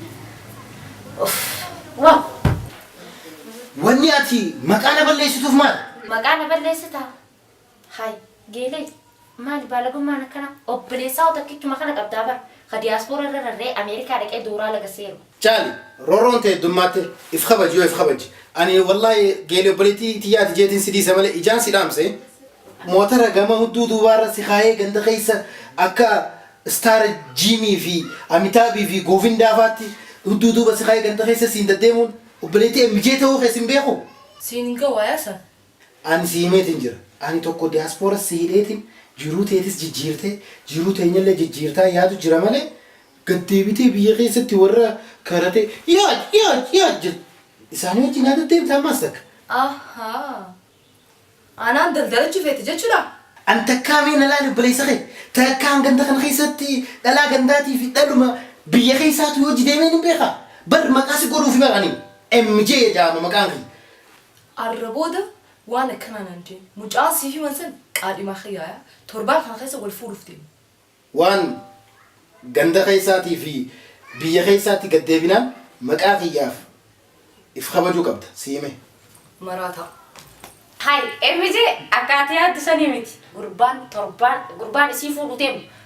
Uff waa. Wanni ati maqaa na balleessituuf maal? Maqaa na balleessitaa? Hay geelee maali baalagummaan akkana obboleessaa takkichuma kana qabdaa bar ka diyaaspoora irra rarree Ameerikaa dhaqee dooraa laga seeru. Caali, roorroon ta'e heddummaatti if kabaji yoo if kabaji. Ani wallaahi geelee obboleettii tiyyaati jeetiin si dhiise malee ijaan si dhaamse. Mootara gama hudduu duubaarra si kaayee ganda keessa akka istaara jiimii fi Amitaabii fi Goovindaa faatti hudduu duuba si kaayee ganda keessa siin deddeemuun obboleettii MJ ta'uu keessa hin beeku. Siin hin ga'u ayasa. Ani si himeetiin jira. Ani tokko diyaaspoora si hidheetiin jiruu teetis jijjiirtee jiruu teenyallee jijjiirtaa yaadu jira malee gad deebitee biyya keessatti warra karatee yaad yaad yaad jedhu isaanii wajjin haa deddeemta ammaas takka. Ahaa. Anaan daldalachuu feete jechuudha? An takkaa mee na laali obboleessa kee takkaan ganda kana keessatti dhalaa gandaatii fi dhaluma biyya keessaatu yoo hojii deemeen hin beekaa. Bar maqaa si godhuufi bar ani MJ jedhama maqaan kiyya. Arra booda waan akkanaa naan jeen. Mucaan siif himan san qaadhimaa kiyyaaya. Torbaan kana keessa wal fuudhuuf deemna. Waan ganda keessaatii fi biyya keessaatti gad deebinaan maqaa kiyyaaf if kabajuu qabda si hime. Maraataa. Hay MJ akka ati yaaddu sanii miti. Gurbaan torbaan gurbaan isii fuudhu deemu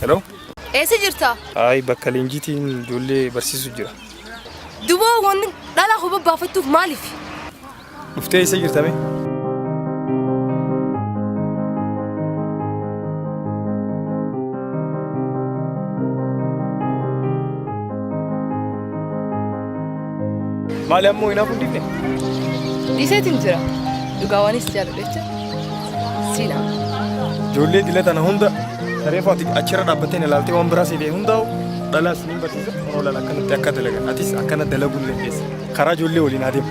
Hello? Eessa jirta? Ayi, bakka leenjiitiin ijoollee barsiisu jira. Duboo wanni dhala huba baafattuuf maaliif? Dhuftee eessa jirta mee? Maali ammoo hinaafuu hin dhiifne? Dhiiseetiin jira. Dhugaawwanis jaalladha jecha. Siinaa. Ijoollee dila tana hunda tareefu ati achirra dhaabbattee na ilaaltee waan biraa si ta'e hundaa'u dhalaas ni barsiisa. Kunoo laala akkanatti akka dalagan atis akkana dalaguu ni dandeessa. Karaa ijoollee waliin adeemu.